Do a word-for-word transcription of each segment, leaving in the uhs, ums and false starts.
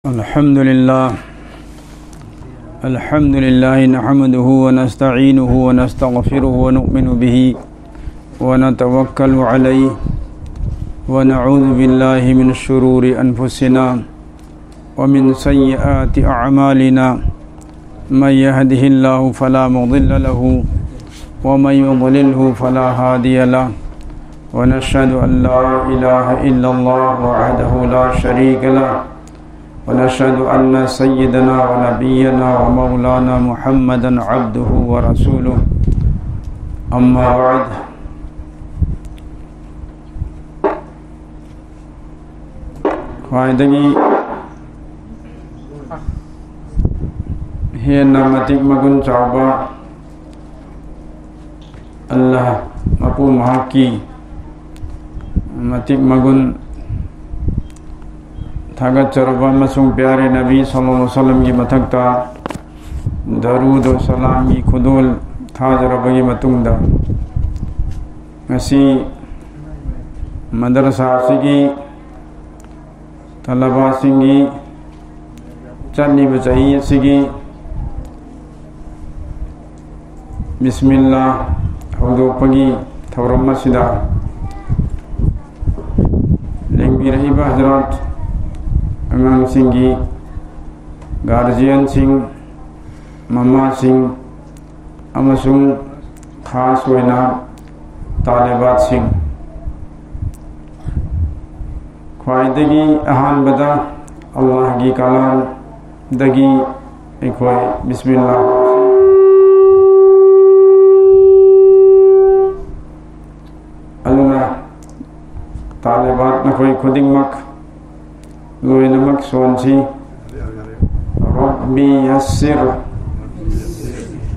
الحمد لله. الحمد لله نحمده ونستعينه ونستغفره ونؤمن به ونتوكل عليه ونعوذ بالله من شرور أنفسنا ومن سيئات أعمالنا. من يهده الله فلا مضل له ومن يضلله فلا هادي له. ونشهد أن لا إله إلا الله وحده لا شريك له. ونشهد أن سيدنا ونبينا ومولانا محمدا عبده ورسوله. أما بعد. ꯈ꯭ꯋꯥꯏꯗꯒꯤ ꯍꯦꯟꯅ ꯃꯇꯤꯛ ꯃꯒꯨꯟ ꯆꯥꯎꯕ ꯑꯜꯂꯥꯍ ꯃꯄꯨ ꯃꯍꯥꯛꯀꯤ ꯃꯇꯤꯛ ꯃꯒꯨꯟ ꯊꯥꯒꯠꯆꯔꯕ ꯑꯃꯁꯨꯡ ꯄ꯭ꯌꯥꯔꯦ ꯅꯕꯤ ꯁꯜꯂꯜꯂꯥꯍꯨ ꯑꯂꯩꯍꯤ ꯋꯥꯁꯜꯂꯝꯒꯤ ꯃꯊꯛꯇ ꯗꯔꯨꯗ ꯁꯂꯥꯝꯒꯤ ꯈꯨꯗꯣꯜ ꯊꯥꯖꯔꯕꯒꯤ ꯃꯇꯨꯡꯗ, ꯉꯁꯤ ꯃꯗꯔꯁꯥ ꯑꯁꯤꯒꯤ ꯇꯂꯕꯥꯁꯤꯡꯒꯤ ꯆꯠꯂꯤꯕ ꯆꯍꯤ ꯑꯁꯤꯒꯤ ꯕꯤꯁꯃꯤꯜꯂꯥ ꯍꯧꯗꯣꯛꯄꯒꯤ ꯊꯧꯔꯝ ꯑꯁꯤꯗ ꯂꯦꯡꯕꯤꯔꯛꯏꯕ ꯍꯖꯔꯥꯠ, ꯑꯉꯥꯡꯁꯤꯡꯒꯤ ꯒꯥꯔꯖꯤꯌꯟꯁꯤꯡ, ꯃꯃꯥꯁꯤꯡ ꯑꯃꯁꯨꯡ ꯈꯥꯁ ꯑꯣꯏꯅ ꯇꯥꯂꯤꯕꯥꯠꯁꯤꯡ, ꯈ꯭ꯋꯥꯏꯗꯒꯤ ꯑꯍꯥꯟꯕꯗ ꯑꯜꯂꯥꯍꯒꯤ ꯀꯂꯥꯝꯗꯒꯤ ꯑꯩꯈꯣꯏ ꯕꯤꯁꯃꯤꯜꯂꯥ꯫ ꯑꯗꯨꯅ ꯇꯥꯂꯤꯕꯥꯠ ꯅꯈꯣꯏ ꯈꯨꯗꯤꯡꯃꯛ ꯂꯣꯏꯅꯃꯛ ꯁꯣꯟꯁꯤ꯫ رب يسر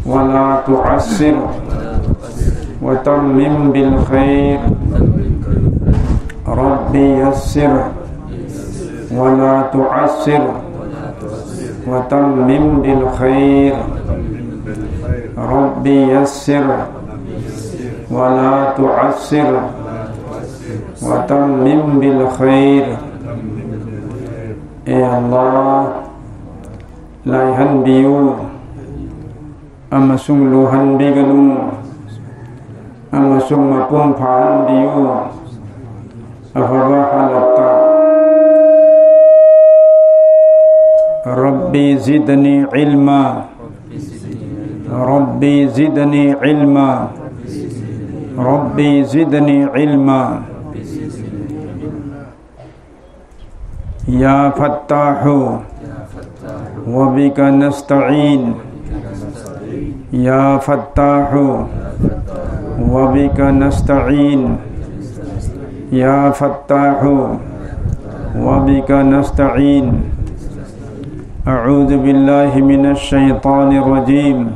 ولا تعسر وتمم بالخير. رب يسر ولا تعسر وتمم بالخير. رب يسر ولا تعسر وتمم بالخير. ꯑꯦ ꯑꯜꯂꯥꯍ, ꯂꯥꯏꯍꯟꯕꯤꯌꯨ ꯑꯃꯁꯨꯡ ꯂꯨꯍꯟꯕꯤꯒꯅꯨ ꯑꯃꯁꯨꯡ ꯃꯄꯨꯡ ꯐꯥꯍꯟꯕꯤꯌꯨ꯫ ꯑꯐꯕ ꯍꯥꯂꯠꯇ꯫ رب زدني علما. رب زدني علما. رب زدني علما. يا فتاح وبك نستعين. يا فتاح وبك نستعين. يا فتاح وبك نستعين. أعوذ بالله من الشيطان الرجيم.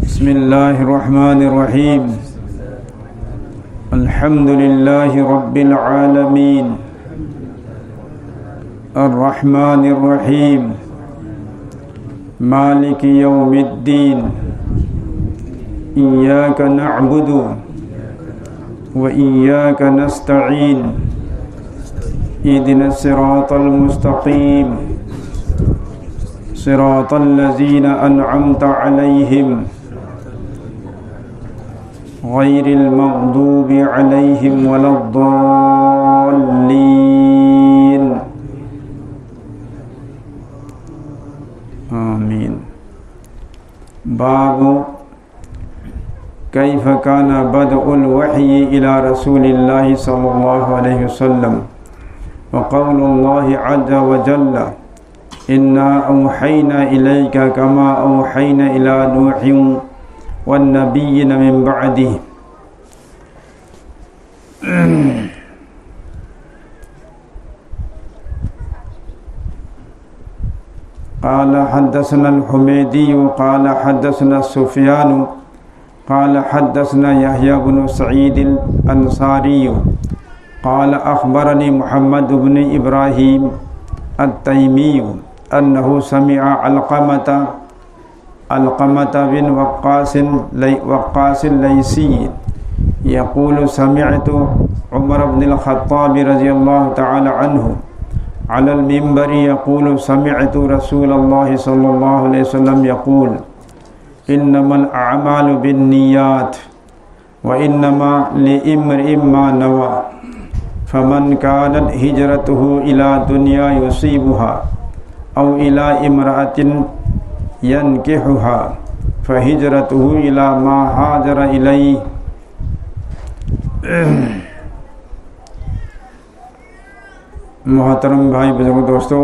بسم الله الرحمن الرحيم. الحمد لله رب العالمين. الرحمن الرحيم. مالك يوم الدين. إياك نعبد وإياك نستعين. اهدنا الصراط المستقيم. صراط الذين أنعمت عليهم غير المغضوب عليهم ولا الضالين. آمين. باب كيف كان بدء الوحي إلى رسول الله صلى الله عليه وسلم، وقول الله عز وجل: إنا أوحينا إليك كما أوحينا إلى نوح والنبيين من بعده. قال حدثنا الحميدي قال حدثنا سفيان قال حدثنا يحيى بن سعيد الأنصاري قال أخبرني محمد بن إبراهيم التيمي أنه سمع علقمة، علقمة بن وقاص لي-، وقاص الليثي يقول: سمعت عمر بن الخطاب رضي الله تعالى عنه على المنبر يقول: سمعت رسول الله صلى الله عليه وسلم يقول: إنما الأعمال بالنيات، وإنما لامرئ ما نوى، فمن كانت هجرته إلى دنيا يصيبها أو إلى امرأة ينكحها فهجرته إلى ما هاجر إليه. मोहतरम भाई बुजुर्ग दोस्तों,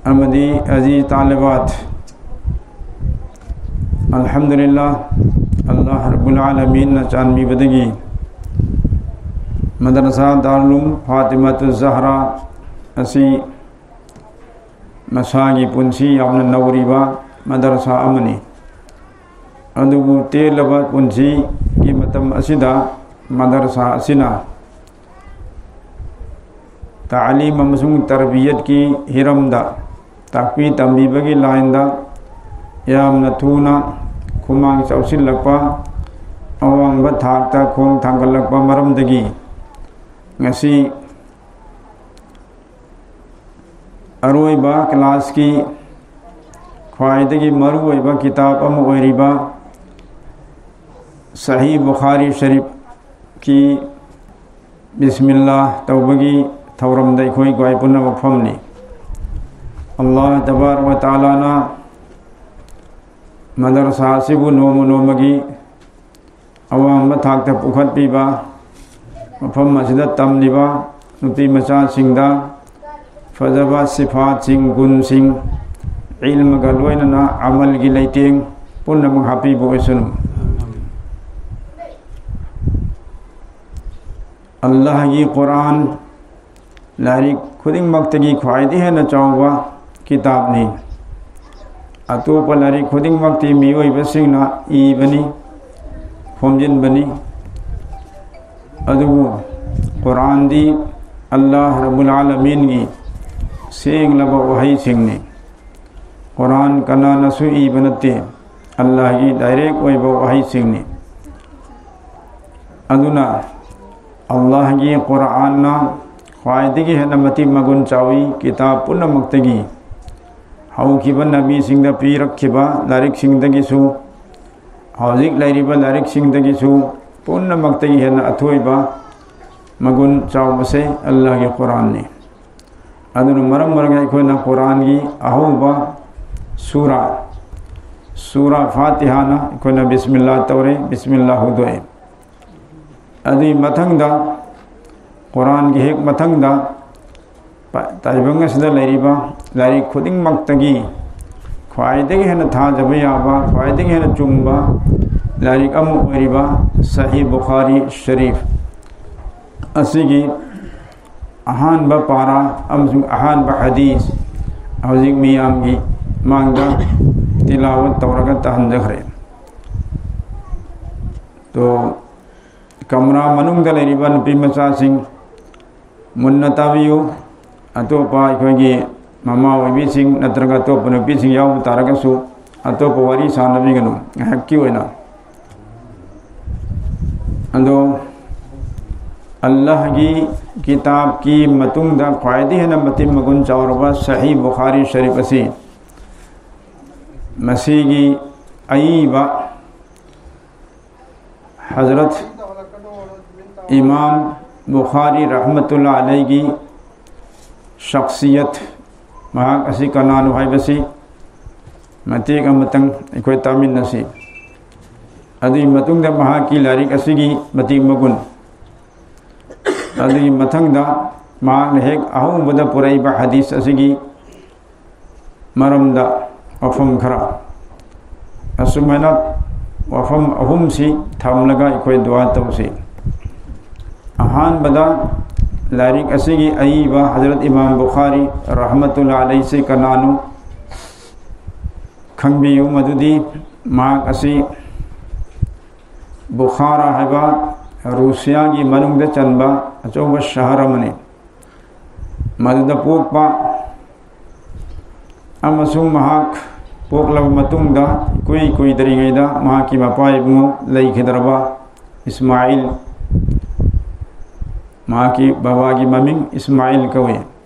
अमदी अजीज तालिबात, अल्हम्दुलिल्लाह, अल्लाह रब्बुल आलमीनꯅ ꯆꯥꯟꯕꯤꯕꯗꯒꯤ ꯃꯗꯔꯁꯥ ꯗꯥꯔꯨꯜ ꯎꯂꯨꯝ ꯐꯥꯇꯤꯃꯥꯇꯨ ꯖꯍꯔꯥ ꯑꯁꯤ ꯃꯁꯥꯒꯤ ꯄꯨꯟꯁꯤ ꯌꯥꯝꯅ ꯅꯧꯔꯤꯕ ꯃꯗꯔꯁꯥ ꯑꯃꯅꯤ꯫ ꯑꯗꯨꯕꯨ ꯇꯦꯜꯂꯕ ꯄꯨꯟꯁꯤꯒꯤ ꯃꯇꯝ ꯑꯁꯤꯗ ꯃꯗꯔꯁꯥ ꯑꯁꯤꯅ ꯇꯥꯂꯤꯝ ꯑꯃꯁꯨꯡ ꯇꯔꯕꯤꯌꯠꯀꯤ ꯍꯤꯔꯝꯗ, ꯇꯥꯛꯄꯤ ꯇꯝꯕꯤꯕꯒꯤ ꯂꯥꯏꯟꯗ ꯌꯥꯝꯅ ꯊꯨꯅ ꯈꯨꯃꯥꯡ ꯆꯥꯎꯁꯤꯜꯂꯛꯄ, ꯑꯋꯥꯡꯕ ꯊꯥꯛꯇ ꯈꯣꯡ ꯊꯥꯡꯒꯠꯂꯛꯄ ꯃꯔꯝꯗꯒꯤ ꯉꯁꯤ ꯑꯔꯣꯏꯕ ꯀ꯭ꯂꯥꯁꯀꯤ ꯈ꯭ꯋꯥꯏꯗꯒꯤ ꯃꯔꯨꯑꯣꯏꯕ ꯀꯤꯇꯥꯕ ꯑꯃ ꯑꯣꯏꯔꯤꯕ ꯁꯍꯤ ꯕꯨꯈꯥꯔꯤ ꯁꯔꯤꯐꯀꯤ ꯕꯤꯁꯃꯤꯜꯂꯥ ꯇꯧꯕꯒꯤ ꯊꯧꯔꯝꯗ ꯑꯩꯈꯣꯏ ꯒ꯭ꯋꯥꯏ ꯄꯨꯟꯅꯃꯛ ꯐꯝꯂꯤ꯫ ꯑꯜꯂꯥꯍ ꯇꯕꯥꯔꯛ ꯋ ꯇꯥꯂꯥꯅ ꯃꯗꯔꯁꯥ ꯑꯁꯤꯕꯨ ꯅꯣꯡꯃ ꯅꯣꯡꯃꯒꯤ ꯑꯋꯥꯡꯕ ꯊꯥꯛꯇ ꯄꯨꯈꯠꯄꯤꯕ, ꯃꯐꯝ ꯑꯁꯤꯗ ꯇꯝꯂꯤꯕ ꯅꯨꯄꯤ ꯃꯆꯥꯁꯤꯡꯗ ꯐꯖꯕ ꯁꯤꯐꯥꯠꯁꯤꯡ, ꯒꯨꯟꯁꯤꯡ, ꯏꯜꯃꯒ ꯂꯣꯏꯅꯅ ꯑꯃꯜꯒꯤ ꯂꯩꯇꯦꯡ ꯄꯨꯝꯅꯃꯛ ꯍꯥꯞꯄꯤꯕ ꯑꯣꯏꯁꯅꯨ꯫ ꯑꯜꯂꯥꯍꯒꯤ ꯀꯨꯔꯥꯟ ꯂꯥꯏꯔꯤꯛ ꯈꯨꯗꯤꯡꯃꯛꯇꯒꯤ ꯈ꯭ꯋꯥꯏꯗꯒꯤ ꯍꯦꯟꯅ ꯆꯥꯎꯕ ꯀꯤꯇꯥꯕꯅꯤ꯫ ꯑꯇꯣꯞꯄ ꯂꯥꯏꯔꯤꯛ ꯈꯨꯗꯤꯡꯃꯛꯇꯤ ꯃꯤꯑꯣꯏꯕꯁꯤꯡꯅ ꯏꯕꯅꯤ, ꯐꯣꯝꯖꯤꯟꯕꯅꯤ꯫ ꯑꯗꯨꯕꯨ ꯀꯨꯔꯥꯟꯗꯤ ꯑꯜꯂꯥꯍ ꯔꯕꯨꯜ ꯑꯥꯂꯃꯤꯟꯒꯤ ꯁꯦꯡꯂꯕ ꯋꯥꯍꯩꯁꯤꯡꯅꯤ꯫ ꯀꯨꯔꯥꯟ ꯀꯅꯥꯅꯁꯨ ꯏꯕ ꯅꯠꯇꯦ, ꯑꯜꯂꯥꯍꯒꯤ ꯗꯥꯏꯔꯦꯛ ꯑꯣꯏꯕ ꯋꯥꯍꯩꯁꯤꯡꯅꯤ꯫ ꯑꯗꯨꯅ ꯑꯜꯂꯥꯍꯒꯤ ꯀꯨꯔꯥꯟꯅ ꯈ꯭ꯋꯥꯏꯗꯒꯤ ꯍꯦꯟꯅ ꯃꯇꯤꯛ ꯃꯒꯨꯟ ꯆꯥꯎꯏ꯫ ꯀꯤꯇꯥꯕ ꯄꯨꯝꯅꯃꯛꯇꯒꯤ, ꯍꯧꯈꯤꯕ ꯅꯕꯤꯁꯤꯡꯗ ꯄꯤꯔꯛꯈꯤꯕ ꯂꯥꯏꯔꯤꯛꯁꯤꯡꯗꯒꯤꯁꯨ, ꯍꯧꯖꯤꯛ ꯂꯩꯔꯤꯕ ꯂꯥꯏꯔꯤꯛꯁꯤꯡꯗꯒꯤꯁꯨ ꯄꯨꯝꯅꯃꯛꯇꯒꯤ ꯍꯦꯟꯅ ꯑꯊꯣꯏꯕ ꯃꯒꯨꯟ ꯆꯥꯎꯕꯁꯦ ꯑꯜꯂꯥꯍꯒꯤ ꯀꯨꯔꯥꯟꯅꯤ꯫ ꯑꯗꯨꯅ ꯃꯔꯝ ꯑꯣꯏꯔꯒ ꯑꯩꯈꯣꯏꯅ ꯀꯨꯔꯥꯟꯒꯤ ꯑꯍꯧꯕ ꯁꯨꯔꯥ, ꯁꯨꯔꯥ ꯐꯥꯇꯤꯍꯥꯅ ꯑꯩꯈꯣꯏꯅ ꯕꯤꯁꯃꯤꯜꯂꯥ ꯇꯧꯔꯦ, ꯕꯤꯁꯃꯤꯜꯂꯥ ꯍꯧꯗꯣꯛꯑꯦ꯫ ꯑꯗꯨꯒꯤ ꯃꯊꯪꯗ, ꯀꯨꯔꯥꯟꯒꯤ ꯍꯦꯛ ꯃꯊꯪꯗ, ꯄ-, ꯇꯥꯏꯕꯪ ꯑꯁꯤꯗ ꯂꯩꯔꯤꯕ ꯂꯥꯏꯔꯤꯛ ꯈꯨꯗꯤꯡꯃꯛꯇꯒꯤ ꯈ꯭ꯋꯥꯏꯗꯒꯤ ꯍꯦꯟꯅ ꯊꯥꯖꯕ ꯌꯥꯕ, ꯈ꯭ꯋꯥꯏꯗꯒꯤ ꯍꯦꯟꯅ ꯆꯨꯝꯕ ꯂꯥꯏꯔꯤꯛ ꯑꯃ ꯑꯣꯏꯔꯤꯕ ꯁꯍꯤ ꯕꯨꯈꯥꯔꯤ ꯁꯔꯤꯐ ꯑꯁꯤꯒꯤ ꯑꯍꯥꯟꯕ ꯄꯥꯔꯥ ꯑꯃꯁꯨꯡ ꯑꯍꯥꯟꯕ ꯍꯗꯤꯁ ꯍꯧꯖꯤꯛ ꯃꯤꯌꯥꯝꯒꯤ ꯃꯥꯡꯗ ꯇꯤꯂꯥꯋꯠ ꯇꯧꯔꯒ ꯇꯥꯍꯟꯖꯈ꯭ꯔꯦ꯫ ꯇꯣ, ꯀꯝꯔꯥ ꯃꯅꯨꯡꯗ ꯂꯩꯔꯤꯕ ꯅꯨꯄꯤ ꯃꯆꯥꯁꯤꯡ, ꯃꯨꯟꯅ ꯇꯥꯕꯤꯌꯨ꯫ ꯑꯇꯣꯞꯄ ꯑꯩꯈꯣꯏꯒꯤ ꯃꯃꯥ ꯑꯣꯏꯕꯤꯁꯤꯡ ꯅꯠꯇ꯭ꯔꯒ ꯑꯇꯣꯞꯄ ꯅꯨꯄꯤꯁꯤꯡ ꯌꯥꯎꯕ ꯇꯥꯔꯒꯁꯨ, ꯑꯇꯣꯞꯄ ꯋꯥꯔꯤ ꯁꯥꯟꯅꯕꯤꯒꯅꯨ ꯉꯥꯏꯍꯥꯛꯀꯤ ꯑꯣꯏꯅ꯫ ꯑꯗꯣ, ꯑꯜꯂꯥꯍꯒꯤ ꯀꯤꯇꯥꯕꯀꯤ ꯃꯇꯨꯡꯗ ꯈ꯭ꯋꯥꯏꯗꯒꯤ ꯍꯦꯟꯅ ꯃꯇꯤꯛ ꯃꯒꯨꯟ ꯆꯥꯎꯔꯕ ꯁꯍꯤ ꯕꯨꯈꯥꯔꯤ ꯁꯔꯤꯐ ꯑꯁꯤ ꯃꯁꯤꯒꯤ ꯑꯏꯕ ꯍꯖꯔꯠ ꯏꯃꯥꯝ ꯕꯨꯈꯥꯔꯤ ꯔꯍꯃꯇꯨꯜꯂꯥ ꯑꯂꯩꯒꯤ ꯁꯛꯁꯤꯌꯠ, ꯃꯍꯥꯛ ꯑꯁꯤ ꯀꯅꯥꯅꯣ ꯍꯥꯏꯕꯁꯤ ꯃꯇꯦꯛ ꯑꯃꯇꯪ ꯑꯩꯈꯣꯏ ꯇꯥꯃꯤꯟꯅꯁꯤ꯫ ꯑꯗꯨꯒꯤ ꯃꯇꯨꯡꯗ ꯃꯍꯥꯛꯀꯤ ꯂꯥꯏꯔꯤꯛ ꯑꯁꯤꯒꯤ ꯃꯇꯤꯛ ꯃꯒꯨꯟ, ꯑꯗꯨꯒꯤ ꯃꯊꯪꯗ ꯃꯍꯥꯛꯅ ꯍꯦꯛ ꯑꯍꯧꯕꯗ ꯄꯨꯔꯛꯏꯕ ꯍꯗꯤꯁ ꯑꯁꯤꯒꯤ ꯃꯔꯝꯗ ꯋꯥꯐꯝ ꯈꯔ, ꯑꯁꯨꯃꯥꯏꯅ ꯋꯥꯐꯝ ꯑꯍꯨꯝꯁꯤ ꯊꯝꯂꯒ ꯑꯩꯈꯣꯏ ꯗꯨꯋꯥ ꯇꯧꯁꯤ꯫ ꯑꯍꯥꯟꯕꯗ, ꯂꯥꯏꯔꯤꯛ ꯑꯁꯤꯒꯤ ꯑꯏꯕ ꯍꯖꯔꯠ ꯏꯃꯥꯝ ꯕꯨꯈꯥꯔꯤ ꯔꯍꯃꯇꯨꯜꯂꯥ ꯑꯂꯩꯁꯤ ꯀꯅꯥꯅꯣ? ꯈꯪꯕꯤꯌꯨ ꯃꯗꯨꯗꯤ ꯃꯍꯥꯛ ꯑꯁꯤ ꯕꯨꯈꯥꯔꯥ ꯍꯥꯏꯕ ꯔꯨꯁꯤꯌꯥꯒꯤ ꯃꯅꯨꯡꯗ ꯆꯟꯕ ꯑꯆꯧꯕ ꯁꯍꯔ ꯑꯃꯅꯤ꯫ ꯃꯗꯨꯗ ꯄꯣꯛꯄ ꯑꯃꯁꯨꯡ ꯃꯍꯥꯛ ꯄꯣꯛꯂꯕ ꯃꯇꯨꯡꯗ ꯏꯀꯨꯏ ꯀꯨꯏꯗ꯭ꯔꯤꯉꯩꯗ ꯃꯍꯥꯛꯀꯤ ꯃꯄꯥ ꯏꯕꯨꯡꯉꯣ ꯂꯩꯈꯤꯗ꯭ꯔꯕ ꯏꯁꯃꯥꯏꯜ ꯃꯍꯥꯛꯀꯤ ꯕꯕꯥꯒꯤ ꯃꯃꯤꯡ ꯏꯁꯃꯥꯏꯜ ꯀꯧꯏ꯫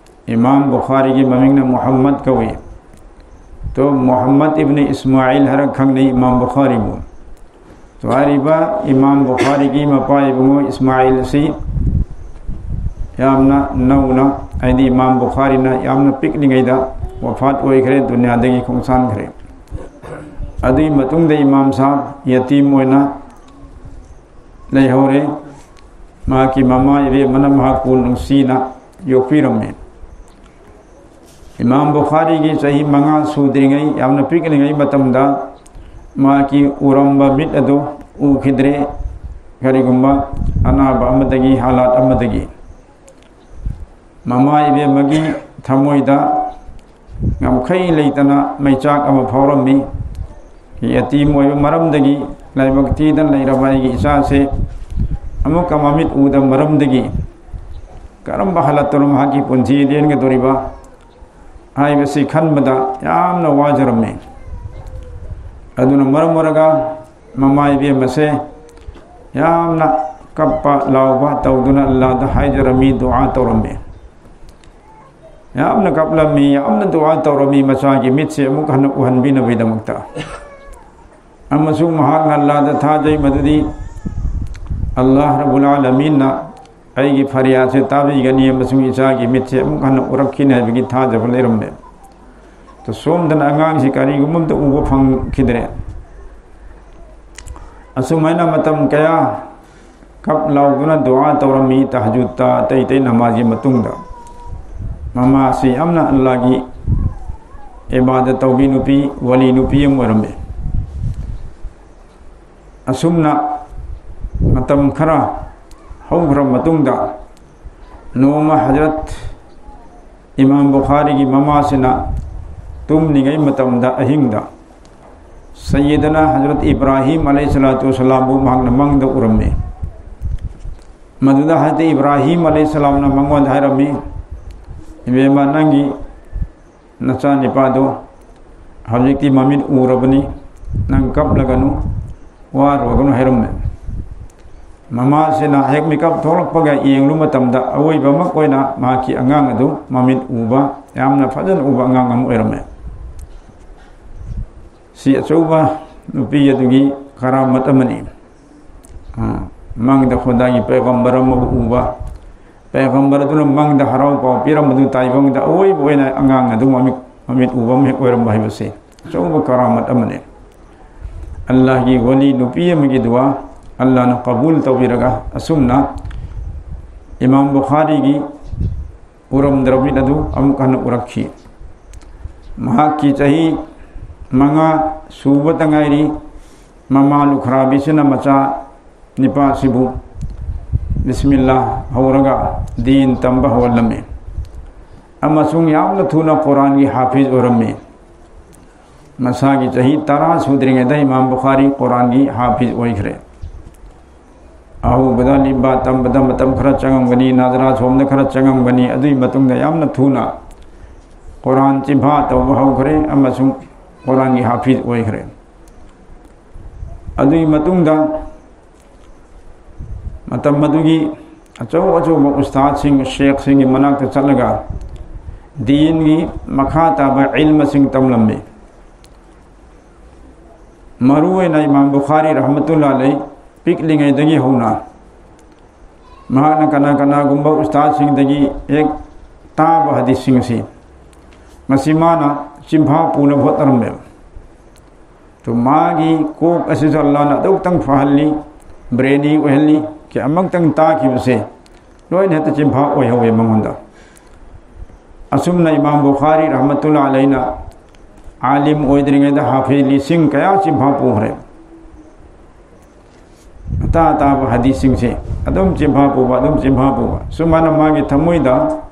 ꯏꯃꯥꯝ ꯕꯨꯈꯥꯔꯤꯒꯤ ꯃꯃꯤꯡꯅ ꯃꯨꯍꯝꯃꯗ ꯀꯧꯏ꯫ ꯇꯣ ꯃꯨꯍꯝꯃꯗ ꯏꯕꯅꯤ ꯏꯁꯃꯥꯏꯜ ꯍꯥꯏꯔꯒ ꯈꯪꯅꯩ ꯏꯃꯥꯝ ꯕꯨꯈꯥꯔꯤꯕꯨ꯫ ꯇꯣ ꯍꯥꯏꯔꯤꯕ ꯏꯃꯥꯝ ꯕꯨꯈꯥꯔꯤꯒꯤ ꯃꯄꯥ ꯏꯕꯨꯡꯉꯣ ꯏꯁꯃꯥꯏꯜ ꯑꯁꯤ ꯌꯥꯝꯅ ꯅꯧꯅ, ꯍꯥꯏꯗꯤ ꯏꯃꯥꯝ ꯕꯨꯈꯥꯔꯤꯅ ꯌꯥꯝꯅ ꯄꯤꯛꯂꯤꯉꯩꯗ ꯋꯐꯥꯠ ꯑꯣꯏꯈ꯭ꯔꯦ, ꯗꯨꯅꯤꯌꯥꯗꯒꯤ ꯈꯣꯡꯁꯥꯟꯈ꯭ꯔꯦ꯫ ꯑꯗꯨꯒꯤ ꯃꯇꯨꯡꯗ ꯏꯃꯥꯝ ꯁꯥꯍꯕ ꯌꯇꯤꯝ ꯑꯣꯏꯅ ꯂꯩꯍꯧꯔꯦ꯫ ꯃꯍꯥꯛꯀꯤ ꯃꯃꯥ ꯏꯕꯦꯝꯃꯅ ꯃꯍꯥꯛꯄꯨ ꯅꯨꯡꯁꯤꯅ ꯌꯣꯛꯄꯤꯔꯝꯃꯤ꯫ ꯏꯃꯥꯝ ꯕꯨꯈꯥꯔꯤꯒꯤ ꯆꯍꯤ ꯃꯉꯥ ꯁꯨꯗ꯭ꯔꯤꯉꯩ, ꯌꯥꯝꯅ ꯄꯤꯛꯂꯤꯉꯩ ꯃꯇꯝꯗ ꯃꯍꯥꯛꯀꯤ ꯎꯔꯝꯕ ꯃꯤꯠ ꯑꯗꯨ ꯎꯈꯤꯗ꯭ꯔꯦ, ꯀꯔꯤꯒꯨꯝꯕ ꯑꯅꯥꯕ ꯑꯃꯗꯒꯤ, ꯍꯥꯂꯥꯠ ꯑꯃꯗꯒꯤ꯫ ꯃꯃꯥ ꯏꯕꯦꯝꯃꯒꯤ ꯊꯃꯣꯏꯗ ꯉꯝꯈꯩ ꯂꯩꯇꯅ ꯃꯩꯆꯥꯛ ꯑꯃ ꯐꯥꯎꯔꯝꯃꯤ꯫ ꯌꯇꯤꯝ ꯑꯣꯏꯕ ꯃꯔꯝꯗꯒꯤ, ꯂꯥꯏꯕꯛ ꯊꯤꯗꯅ ꯂꯩꯔꯕ ꯑꯩꯒꯤ ꯏꯆꯥꯁꯦ ꯑꯃꯨꯛꯀ ꯃꯃꯤꯠ ꯎꯗꯕ ꯃꯔꯝꯗꯒꯤ ꯀꯔꯝꯕ ꯍꯥꯂꯠꯇꯅꯣ ꯃꯍꯥꯛꯀꯤ ꯄꯨꯟꯁꯤ ꯂꯦꯟꯒꯗꯧꯔꯤꯕ ꯍꯥꯏꯕꯁꯤ ꯈꯟꯕꯗ ꯌꯥꯝꯅ ꯋꯥꯖꯔꯝꯃꯤ꯫ ꯑꯗꯨꯅ ꯃꯔꯝ ꯑꯣꯏꯔꯒ ꯃꯃꯥ ꯏꯕꯦꯝꯃꯁꯦ ꯌꯥꯝꯅ ꯀꯞꯄ ꯂꯥꯎꯕ ꯇꯧꯗꯨꯅ ꯑꯜꯂꯥꯗ ꯍꯥꯏꯖꯔꯝꯃꯤ, ꯗꯨꯑꯥ ꯇꯧꯔꯝꯃꯤ꯫ ꯌꯥꯝꯅ ꯀꯞꯂꯝꯃꯤ, ꯌꯥꯝꯅ ꯗꯨꯑꯥ ꯇꯧꯔꯝꯃꯤ, ꯃꯆꯥꯒꯤ ꯃꯤꯠꯁꯦ ꯑꯃꯨꯛ ꯍꯟꯅ ꯎꯍꯟꯕꯤꯅꯕꯒꯤꯗꯃꯛꯇ꯫ ꯑꯃꯁꯨꯡ ꯃꯍꯥꯛꯅ ꯑꯜꯂꯥꯗ ꯊꯥꯖꯩ, ꯃꯗꯨꯗꯤ ꯑꯜꯂꯥꯍ ꯔꯕꯨꯜ ꯑꯥꯂꯃꯤꯟꯅ ꯑꯩꯒꯤ ꯐꯔꯤꯌꯥꯗꯁꯦ ꯇꯥꯕꯤꯒꯅꯤ ꯑꯃꯁꯨꯡ ꯏꯆꯥꯒꯤ ꯃꯤꯠꯁꯦ ꯑꯃꯨꯛ ꯍꯟꯅ ꯎꯔꯛꯈꯤꯅꯤ ꯍꯥꯏꯕꯒꯤ ꯊꯥꯖꯕ ꯂꯩꯔꯝꯂꯦ꯫ ꯇꯣ ꯁꯣꯝꯗꯅ ꯑꯉꯥꯡꯁꯤ ꯀꯔꯤꯒꯨꯝꯕ ꯑꯝꯇ ꯎꯕ ꯐꯪꯈꯤꯗ꯭ꯔꯦ꯫ ꯑꯁꯨꯃꯥꯏꯅ ꯃꯇꯝ ꯀꯌꯥ ꯀꯞ ꯂꯥꯎꯗꯨꯅ ꯗꯨꯑꯥ ꯇꯧꯔꯝꯃꯤ, ꯇꯍꯖꯨꯗꯇ, ꯑꯇꯩ ꯑꯇꯩ ꯅꯃꯥꯖꯒꯤ ꯃꯇꯨꯡꯗ꯫ ꯃꯃꯥ ꯑꯁꯤ ꯌꯥꯝꯅ ꯑꯜꯂꯥꯒꯤ ꯏꯕꯥꯗꯠ ꯇꯧꯕꯤ ꯅꯨꯄꯤ, ꯋꯥꯂꯤ ꯅꯨꯄꯤ ꯑꯃ ꯑꯣꯏꯔꯝꯃꯤ꯫ ꯑꯁꯨꯝꯅ ꯃꯇꯝ ꯈꯔ ꯍꯧꯈ꯭ꯔ ꯃꯇꯨꯡꯗ, ꯅꯣꯡꯃ ꯍꯖꯔꯠ ꯏꯃꯥꯝ ꯕꯨꯈꯥꯔꯤꯒꯤ ꯃꯃꯥꯁꯤꯅ ꯇꯨꯝꯂꯤꯉꯩ ꯃꯇꯝꯗ, ꯑꯍꯤꯡꯗ ꯁꯩꯌꯤꯗꯅꯥ ꯍꯖꯔꯠ ꯏꯕ꯭ꯔꯥꯍꯤꯝ ꯑꯂꯩꯍꯤ ꯁꯂꯥꯇꯨ ꯋꯁꯂꯥꯝꯕꯨ ꯃꯍꯥꯛꯅ ꯃꯪꯗ ꯎꯔꯝꯃꯤ꯫ ꯃꯗꯨꯗ ꯍꯖꯔꯠ ꯏꯕ꯭ꯔꯥꯍꯤꯝ ꯑꯂꯩꯍꯤ ꯁꯂꯥꯝꯅ ꯃꯉꯣꯟꯗ ꯍꯥꯏꯔꯝꯃꯤ, "ꯏꯕꯦꯝꯃ, ꯅꯪꯒꯤ ꯅꯆꯥꯅꯤꯄꯥꯗꯣ ꯍꯧꯖꯤꯛꯇꯤ ꯃꯃꯤꯠ ꯎꯔꯕꯅꯤ, ꯅꯪ ꯀꯞꯂꯒꯅꯨ, ꯋꯥꯔꯨꯔꯒꯅꯨ" ꯍꯥꯏꯔꯝꯃꯦ꯫ ꯃꯃꯥꯁꯤꯅ ꯍꯦꯛ ꯃꯤꯀꯞ ꯊꯣꯛꯂꯛꯄꯒ ꯌꯦꯡꯂꯨꯕ ꯃꯇꯝꯗ ꯑꯋꯣꯏꯕꯃꯛ ꯑꯣꯏꯅ ꯃꯍꯥꯛꯀꯤ ꯑꯉꯥꯡ ꯑꯗꯨ ꯃꯃꯤꯠ ꯎꯕ, ꯌꯥꯝꯅ ꯐꯖꯅ ꯎꯕ ꯑꯉꯥꯡ ꯑꯃ ꯑꯣꯏꯔꯝꯃꯦ꯫ ꯁꯤ ꯑꯆꯧꯕ ꯅꯨꯄꯤ ꯑꯗꯨꯒꯤ ꯀꯔꯥꯃꯠ ꯑꯃꯅꯤ꯫ ꯑ, ꯃꯪꯗ ꯈꯨꯗꯥꯒꯤ ꯄꯩꯒꯝꯕꯔ ꯑꯃꯕꯨ ꯎꯕ, ꯄꯩꯒꯝꯕꯔ ꯑꯗꯨꯅ ꯃꯪꯗ ꯍꯔꯥꯎ ꯄꯥꯎ ꯄꯤꯔꯝꯕꯗꯨ ꯇꯥꯏꯕꯪꯗ ꯑꯋꯣꯏꯕ ꯑꯣꯏꯅ ꯑꯉꯥꯡ ꯑꯗꯨ ꯃꯃꯤꯠ, ꯃꯃꯤꯠ ꯎꯕ ꯑꯃ ꯍꯦꯛ ꯑꯣꯏꯔꯝꯕ ꯍꯥꯏꯕꯁꯦ ꯑꯆꯧꯕ ꯀꯔꯥꯃꯠ ꯑꯃꯅꯤ꯫ ꯑꯜꯂꯥꯍꯒꯤ ꯋꯥꯂꯤ ꯅꯨꯄꯤ ꯑꯃꯒꯤ ꯗꯨꯋꯥ ꯑꯜꯂꯥꯍꯅ ꯀꯕꯨꯜ ꯇꯧꯕꯤꯔꯒ ꯑꯁꯨꯝꯅ ꯏꯃꯥꯝ ꯕꯨꯈꯥꯔꯤꯒꯤ ꯎꯔꯝꯗ꯭ꯔꯕ ꯃꯤꯠ ꯑꯗꯨ ꯑꯃꯨꯛ ꯍꯟꯅ ꯎꯔꯛꯈꯤ꯫ ꯃꯍꯥꯛꯀꯤ ꯆꯍꯤ ꯃꯉꯥ ꯁꯨꯕꯇ ꯉꯥꯏꯔꯤ꯫ ꯃꯃꯥ ꯂꯨꯈ꯭ꯔꯥꯕꯤꯁꯤꯅ ꯃꯆꯥ ꯅꯤꯄꯥꯁꯤꯕꯨ ꯕꯤꯁꯃꯤꯜꯂꯥ ꯍꯧꯔꯒ ꯗꯤꯟ ꯇꯝꯕ ꯍꯧꯍꯜꯂꯝꯃꯤ꯫ ꯑꯃꯁꯨꯡ ꯌꯥꯝꯅ ꯊꯨꯅ ꯀꯨꯔꯥꯟꯒꯤ ꯍꯥꯐꯤꯖ ꯑꯣꯏꯔꯝꯃꯤ꯫ ꯃꯁꯥꯒꯤ ꯆꯍꯤ ꯇꯔꯥ ꯁꯨꯗ꯭ꯔꯤꯉꯩꯗ ꯏꯃꯥꯝ ꯕꯨꯈꯥꯔꯤ ꯀꯨꯔꯥꯟꯒꯤ ꯍꯥꯐꯤꯖ ꯑꯣꯏꯈ꯭ꯔꯦ꯫ ꯑꯍꯧꯕꯗ ꯂꯤꯕꯥ ꯇꯝꯕꯗ ꯃꯇꯝ ꯈꯔ ꯆꯪꯉꯝꯒꯅꯤ, ꯅꯥꯖꯔꯥ ꯁꯣꯝꯗ ꯈꯔ ꯆꯪꯉꯝꯒꯅꯤ, ꯑꯗꯨꯒꯤ ꯃꯇꯨꯡꯗ ꯌꯥꯝꯅ ꯊꯨꯅ ꯀꯨꯔꯥꯟ ꯆꯤꯟꯐꯥ ꯇꯧꯕ ꯍꯧꯈ꯭ꯔꯦ ꯑꯃꯁꯨꯡ ꯀꯨꯔꯥꯟꯒꯤ ꯍꯥꯐꯤꯖ ꯑꯣꯏꯈ꯭ꯔꯦ꯫ ꯑꯗꯨꯒꯤ ꯃꯇꯨꯡꯗ ꯃꯇꯝ ꯑꯗꯨꯒꯤ ꯑꯆꯧ ꯑꯆꯧꯕ ꯎꯁꯇꯥꯗꯁꯤꯡ, ꯁꯦꯈꯁꯤꯡꯒꯤ ꯃꯅꯥꯛꯇ ꯆꯠꯂꯒ ꯗꯤꯟꯒꯤ ꯃꯈꯥ ꯇꯥꯕ ꯏꯜꯃꯁꯤꯡ ꯇꯝꯂꯝꯃꯤ꯫ ꯃꯔꯨꯑꯣꯏꯅ ꯏꯃꯥꯝ ꯕꯨꯈꯥꯔꯤ ꯔꯍꯃꯇꯨꯜꯂꯥ ꯑꯂꯩ ꯄꯤꯛꯂꯤꯉꯩꯗꯒꯤ ꯍꯧꯅ ꯃꯍꯥꯛꯅ ꯀꯅꯥ ꯀꯅꯥꯒꯨꯝꯕ ꯎꯁꯇꯥꯗꯁꯤꯡꯗꯒꯤ ꯍꯦꯛ ꯇꯥꯕ ꯍꯗꯤꯁꯁꯤꯡ ꯑꯁꯤ ꯃꯁꯤ ꯃꯥꯅ ꯆꯤꯟꯐꯥ ꯄꯨꯅꯕ ꯍꯣꯠꯅꯔꯝꯃꯦꯕ꯫ ꯑꯗꯨ ꯃꯥꯒꯤ ꯀꯣꯛ ꯑꯁꯤꯁꯨ ꯑꯜꯂꯥꯍꯅ ꯑꯗꯨꯛꯇꯪ ꯐꯍꯜꯂꯤ, ꯕ꯭ꯔꯦꯅꯤ ꯑꯣꯏꯍꯜꯂꯤ, ꯀꯌꯥꯃꯛꯇꯪ ꯇꯥꯈꯤꯕꯁꯦ ꯂꯣꯏꯅ ꯍꯦꯛꯇ ꯆꯤꯟꯐꯥ ꯑꯣꯏꯍꯧꯋꯦ ꯃꯉꯣꯟꯗ꯫ ꯑꯁꯨꯝꯅ ꯏꯃꯥꯝ ꯕꯨꯈꯥꯔꯤ ꯔꯍꯃꯇꯨꯜꯂꯥ ꯑꯂꯩꯅ ꯑꯥꯂꯤꯝ ꯑꯣꯏꯗ꯭ꯔꯤꯉꯩꯗ ꯍꯥꯐꯤꯖ ꯂꯤꯁꯤꯡ ꯀꯌꯥ ꯆꯤꯟꯐꯥ ꯄꯨꯈ꯭ꯔꯦ꯫ ꯑꯇꯥ ꯑꯇꯥꯕ ꯍꯗꯤꯁꯁꯤꯡꯁꯦ ꯑꯗꯨꯝ ꯆꯤꯟꯐꯥ ꯄꯨꯕ, ꯑꯗꯨꯝ ꯆꯤꯟꯐꯥ ꯄꯨꯕ꯫ ꯁꯨꯃꯥꯏꯅ ꯃꯥꯒꯤ ꯊꯃꯣꯏꯗ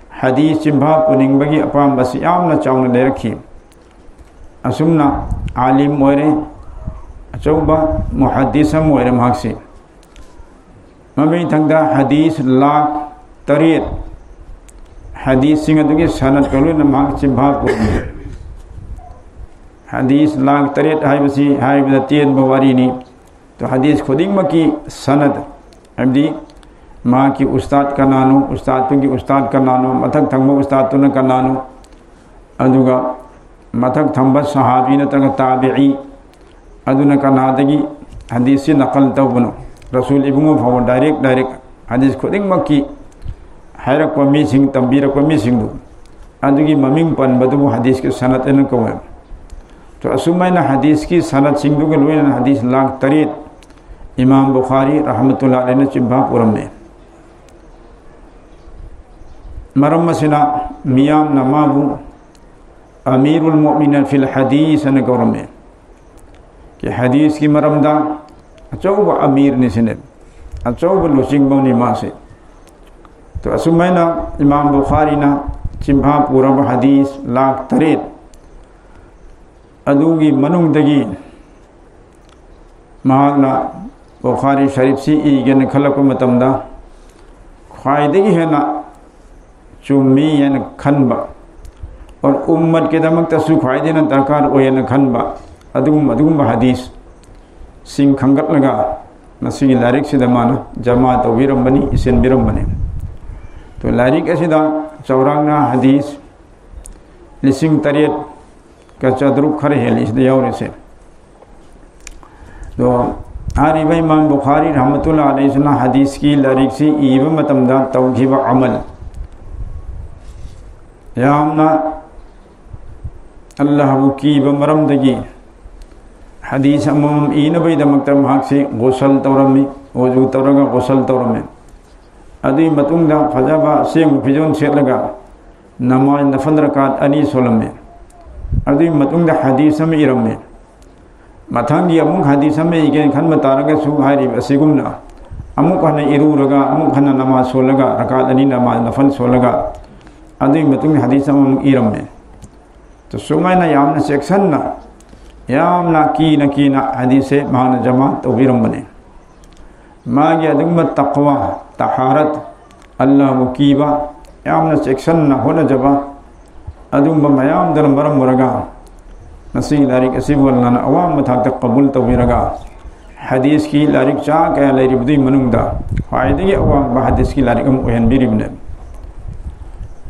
ꯍꯗꯤꯁ ꯆꯤꯟꯐꯥ ꯄꯨꯅꯤꯡꯕꯒꯤ ꯑꯄꯥꯝꯕꯁꯤ ꯌꯥꯝꯅ ꯆꯥꯎꯅ ꯂꯩꯔꯛꯈꯤ꯫ ꯑꯁꯨꯝꯅ ꯑꯥꯂꯤꯝ ꯑꯣꯏꯔꯦ, ꯑꯆꯧꯕ ꯃꯨꯍꯗꯤꯁ ꯑꯃ ꯑꯣꯏꯔꯦ ꯃꯍꯥꯛꯁꯤ꯫ ꯃꯃꯤꯊꯪꯗ ꯍꯗꯤꯁ ꯂꯥꯈ ꯇꯔꯦꯠ, ꯍꯗꯤꯁꯁꯤꯡ ꯑꯗꯨꯒꯤ ꯁꯅꯗꯀ ꯂꯣꯏꯅ ꯃꯍꯥꯛ ꯆꯤꯟꯐꯥ ꯄꯨꯔꯤ꯫ ꯍꯗꯤꯁ ꯂꯥꯈ ꯇꯔꯦꯠ ꯍꯥꯏꯕꯁꯤ ꯍꯥꯏꯕꯗ ꯇꯦꯟꯕ ꯋꯥꯔꯤꯅꯤ꯫ ꯑꯗꯣ ꯍꯗꯤꯁ ꯈꯨꯗꯤꯡꯃꯛꯀꯤ ꯁꯅꯗ, ꯍꯥꯏꯕꯗꯤ ꯃꯍꯥꯛꯀꯤ ꯎꯁꯇꯥꯗ ꯀꯅꯥꯅꯣ, ꯎꯁꯇꯥꯗꯇꯨꯒꯤ ꯎꯁꯇꯥꯗ ꯀꯅꯥꯅꯣ, ꯃꯊꯛ ꯊꯪꯕ ꯎꯁꯇꯥꯗꯇꯨꯅ ꯀꯅꯥꯅꯣ, ꯑꯗꯨꯒ ꯃꯊꯛ ꯊꯪꯕ ꯁꯍꯥꯕꯤ ꯅꯠꯇ꯭ꯔꯒ ꯇꯥꯕꯤꯏ ꯑꯗꯨꯅ ꯀꯅꯥꯗꯒꯤ ꯍꯗꯤꯁꯁꯤ ꯅꯀꯜ ꯇꯧꯕꯅꯣ, ꯔꯁꯨꯜ ꯏꯕꯨꯡꯉꯣ ꯐꯥꯎꯕ ꯗꯥꯏꯔꯦꯛ ꯗꯥꯏꯔꯦꯛ ꯍꯗꯤꯁ ꯈꯨꯗꯤꯡꯃꯛꯀꯤ ꯍꯥꯏꯔꯛꯄ ꯃꯤꯁꯤꯡ, ꯇꯝꯕꯤꯔꯛꯄ ꯃꯤꯁꯤꯡꯗꯨ, ꯑꯗꯨꯒꯤ ꯃꯃꯤꯡ ꯄꯟꯕꯗꯨꯕꯨ ꯍꯗꯤꯁꯀꯤ ꯁꯅꯗ ꯍꯥꯏꯅ ꯀꯧꯋꯦ꯫ ꯇꯣ, ꯑꯁꯨꯃꯥꯏꯅ ꯍꯗꯤꯁꯀꯤ ꯁꯅꯗꯁꯤꯡꯗꯨꯒ ꯂꯣꯏꯅꯅ ꯍꯗꯤꯁ ꯂꯥꯈ ꯇꯔꯦꯠ ꯏꯃꯥꯝ ꯕꯨꯈꯥꯔꯤ ꯔꯍꯃꯇꯨꯜꯂꯥꯍꯤ ꯑꯂꯩꯍꯤꯅ ꯆꯤꯟꯐꯥ ꯄꯨꯔꯝꯃꯦ꯫ ꯃꯔꯝ ꯑꯁꯤꯅ ꯃꯤꯌꯥꯝꯅ ꯃꯥꯕꯨ ꯑꯃꯤꯔꯨꯜ ꯃꯨꯑꯃꯤꯅꯤꯟ ꯐꯤꯜ ꯍꯗꯤꯁ ꯍꯥꯏꯅ ꯀꯧꯔꯝꯃꯤ꯫ ꯀꯤ ꯍꯗꯤꯁꯀꯤ ꯃꯔꯝꯗ ꯑꯆꯧꯕ ꯑꯃꯤꯔꯅꯤ ꯁꯤꯅꯦ, ꯑꯆꯧꯕ ꯂꯨꯆꯤꯡꯕꯅꯤ ꯃꯥꯁꯦ꯫ ꯇꯣ, ꯑꯁꯨꯃꯥꯏꯅ ꯏꯃꯥꯝ ꯕꯨꯈꯥꯔꯤꯅ ꯆꯤꯟꯐꯥ ꯄꯨꯔꯕ ꯍꯗꯤꯁ ꯂꯥꯈ ꯇꯔꯦꯠ ꯑꯗꯨꯒꯤ ꯃꯅꯨꯡꯗꯒꯤ ꯃꯍꯥꯛꯅ ꯕꯨꯈꯥꯔꯤ ꯁꯔꯤꯐꯁꯤ ꯏꯒꯦꯅ ꯈꯜꯂꯛꯄ ꯃꯇꯝꯗ ꯈ꯭ꯋꯥꯏꯗꯒꯤ ꯍꯦꯟꯅ ꯆꯨꯝꯃꯤ ꯍꯥꯏꯅ ꯈꯟꯕ, ꯑꯣꯔ ꯎꯝꯃꯠꯀꯤꯗꯃꯛꯇꯁꯨ ꯈ꯭ꯋꯥꯏꯗꯒꯤ ꯍꯦꯟꯅ ꯗꯔꯀꯥꯔ ꯑꯣꯏ ꯍꯥꯏꯅ ꯈꯟꯕ ꯑꯗꯨꯒꯨꯝꯕ, ꯑꯗꯨꯒꯨꯝꯕ ꯍꯗꯤꯁꯁꯤꯡ ꯈꯟꯒꯠꯂꯒ ꯃꯁꯤꯒꯤ ꯂꯥꯏꯔꯤꯛꯁꯤꯗ ꯃꯥꯅ ꯖꯃꯥ ꯇꯧꯕꯤꯔꯝꯕꯅꯤ, ꯏꯁꯤꯟꯕꯤꯔꯝꯕꯅꯤ꯫ ꯇꯣ, ꯂꯥꯏꯔꯤꯛ ꯑꯁꯤꯗ ꯆꯥꯎꯔꯥꯛꯅ ꯍꯗꯤꯁ ꯂꯤꯁꯤꯡ ꯇꯔꯦꯠꯀ ꯆꯥꯇ꯭ꯔꯨꯛ ꯈꯔ ꯍꯦꯜꯂꯤ ꯁꯤꯗ ꯌꯥꯎꯔꯤꯁꯦ꯫ ꯑꯗꯣ ꯍꯥꯏꯔꯤꯕ ꯏꯃꯥꯝ ꯕꯨꯈꯥꯔꯤ ꯔꯍꯃꯇꯨꯜꯂꯥꯍꯤ ꯑꯂꯩꯍꯤꯅ ꯍꯗꯤꯁꯀꯤ ꯂꯥꯏꯔꯤꯛꯁꯤ ꯏꯕ ꯃꯇꯝꯗ ꯇꯧꯈꯤꯕ ꯑꯃꯜ, ꯌꯥꯝꯅ ꯑꯜꯂꯥꯍꯕꯨ ꯀꯤꯕ ꯃꯔꯝꯗꯒꯤ ꯍꯗꯤꯁ ꯑꯃꯃꯝ ꯏꯅꯕꯒꯤꯗꯃꯛꯇ ꯃꯍꯥꯛꯁꯤ ꯒꯨꯁꯜ ꯇꯧꯔꯝꯃꯤ, ꯋꯨꯖꯨ ꯇꯧꯔꯒ ꯒꯨꯁꯜ ꯇꯧꯔꯝꯃꯤ꯫ ꯑꯗꯨꯒꯤ ꯃꯇꯨꯡꯗ ꯐꯖꯕ ꯑꯁꯦꯡꯕ ꯐꯤꯖꯣꯜ ꯁꯦꯠꯂꯒ ꯅꯃꯥꯖ ꯅꯐꯜ ꯔꯀꯥꯠ ꯑꯅꯤ ꯁꯣꯜꯂꯝꯃꯤ꯫ ꯑꯗꯨꯒꯤ ꯃꯇꯨꯡꯗ ꯍꯗꯤꯁ ꯑꯃ ꯏꯔꯝꯃꯤ꯫ ꯃꯊꯪꯒꯤ ꯑꯃꯨꯛ ꯍꯗꯤꯁ ꯑꯃ ꯏꯒꯦꯅ ꯈꯟꯕ ꯇꯥꯔꯒꯁꯨ ꯍꯥꯏꯔꯤꯕ ꯑꯁꯤꯒꯨꯝꯅ ꯑꯃꯨꯛ ꯍꯟꯅ ꯏꯔꯨꯔꯒ ꯑꯃꯨꯛ ꯍꯟꯅ ꯅꯃꯥꯖ ꯁꯣꯜꯂꯒ ꯔꯀꯥꯠ ꯑꯅꯤ ꯅꯃꯥꯖ ꯅꯐꯜ ꯁꯣꯜꯂꯒ ꯑꯗꯨꯒꯤ ꯃꯇꯨꯡꯗ ꯍꯗꯤꯁ ꯑꯃꯃꯨꯛ ꯏꯔꯝꯃꯤ꯫ ꯁꯨꯃꯥꯏꯅ ꯌꯥꯝꯅ ꯆꯦꯛꯁꯟꯅ, ꯌꯥꯝꯅ ꯀꯤꯅ ꯀꯤꯅ ꯍꯗꯤꯁꯁꯦ ꯃꯍꯥꯛꯅ ꯖꯃꯥ ꯇꯧꯕꯤꯔꯝꯕꯅꯤ꯫ ꯃꯥꯒꯤ ꯑꯗꯨꯒꯨꯝꯕ ꯇꯛꯋꯥ, ꯇꯍꯥꯔꯠ, ꯑꯜꯂꯥꯍꯕꯨ ꯀꯤꯕ, ꯌꯥꯝꯅ ꯆꯦꯛꯁꯟꯅ ꯍꯣꯠꯅꯖꯕ, ꯑꯗꯨꯒꯨꯝꯕ ꯃꯌꯥꯝꯗꯨꯅ ꯃꯔꯝ ꯑꯣꯏꯔꯒ ꯉꯁꯤꯒꯤ ꯂꯥꯏꯔꯤꯛ ꯑꯁꯤꯕꯨ ꯑꯜꯂꯥꯍꯅ ꯑꯋꯥꯡꯕ ꯊꯥꯛꯇ ꯀꯕꯨꯜ ꯇꯧꯕꯤꯔꯒ ꯍꯗꯤꯁꯀꯤ ꯂꯥꯏꯔꯤꯛ ꯆꯥ ꯀꯌꯥ ꯂꯩꯔꯤꯕꯗꯨꯒꯤ ꯃꯅꯨꯡꯗ ꯈ꯭ꯋꯥꯏꯗꯒꯤ ꯑꯋꯥꯡꯕ ꯍꯗꯤꯁꯀꯤ ꯂꯥꯏꯔꯤꯛ ꯑꯃ ꯑꯣꯏꯍꯟꯕꯤꯔꯤꯕꯅꯦ꯫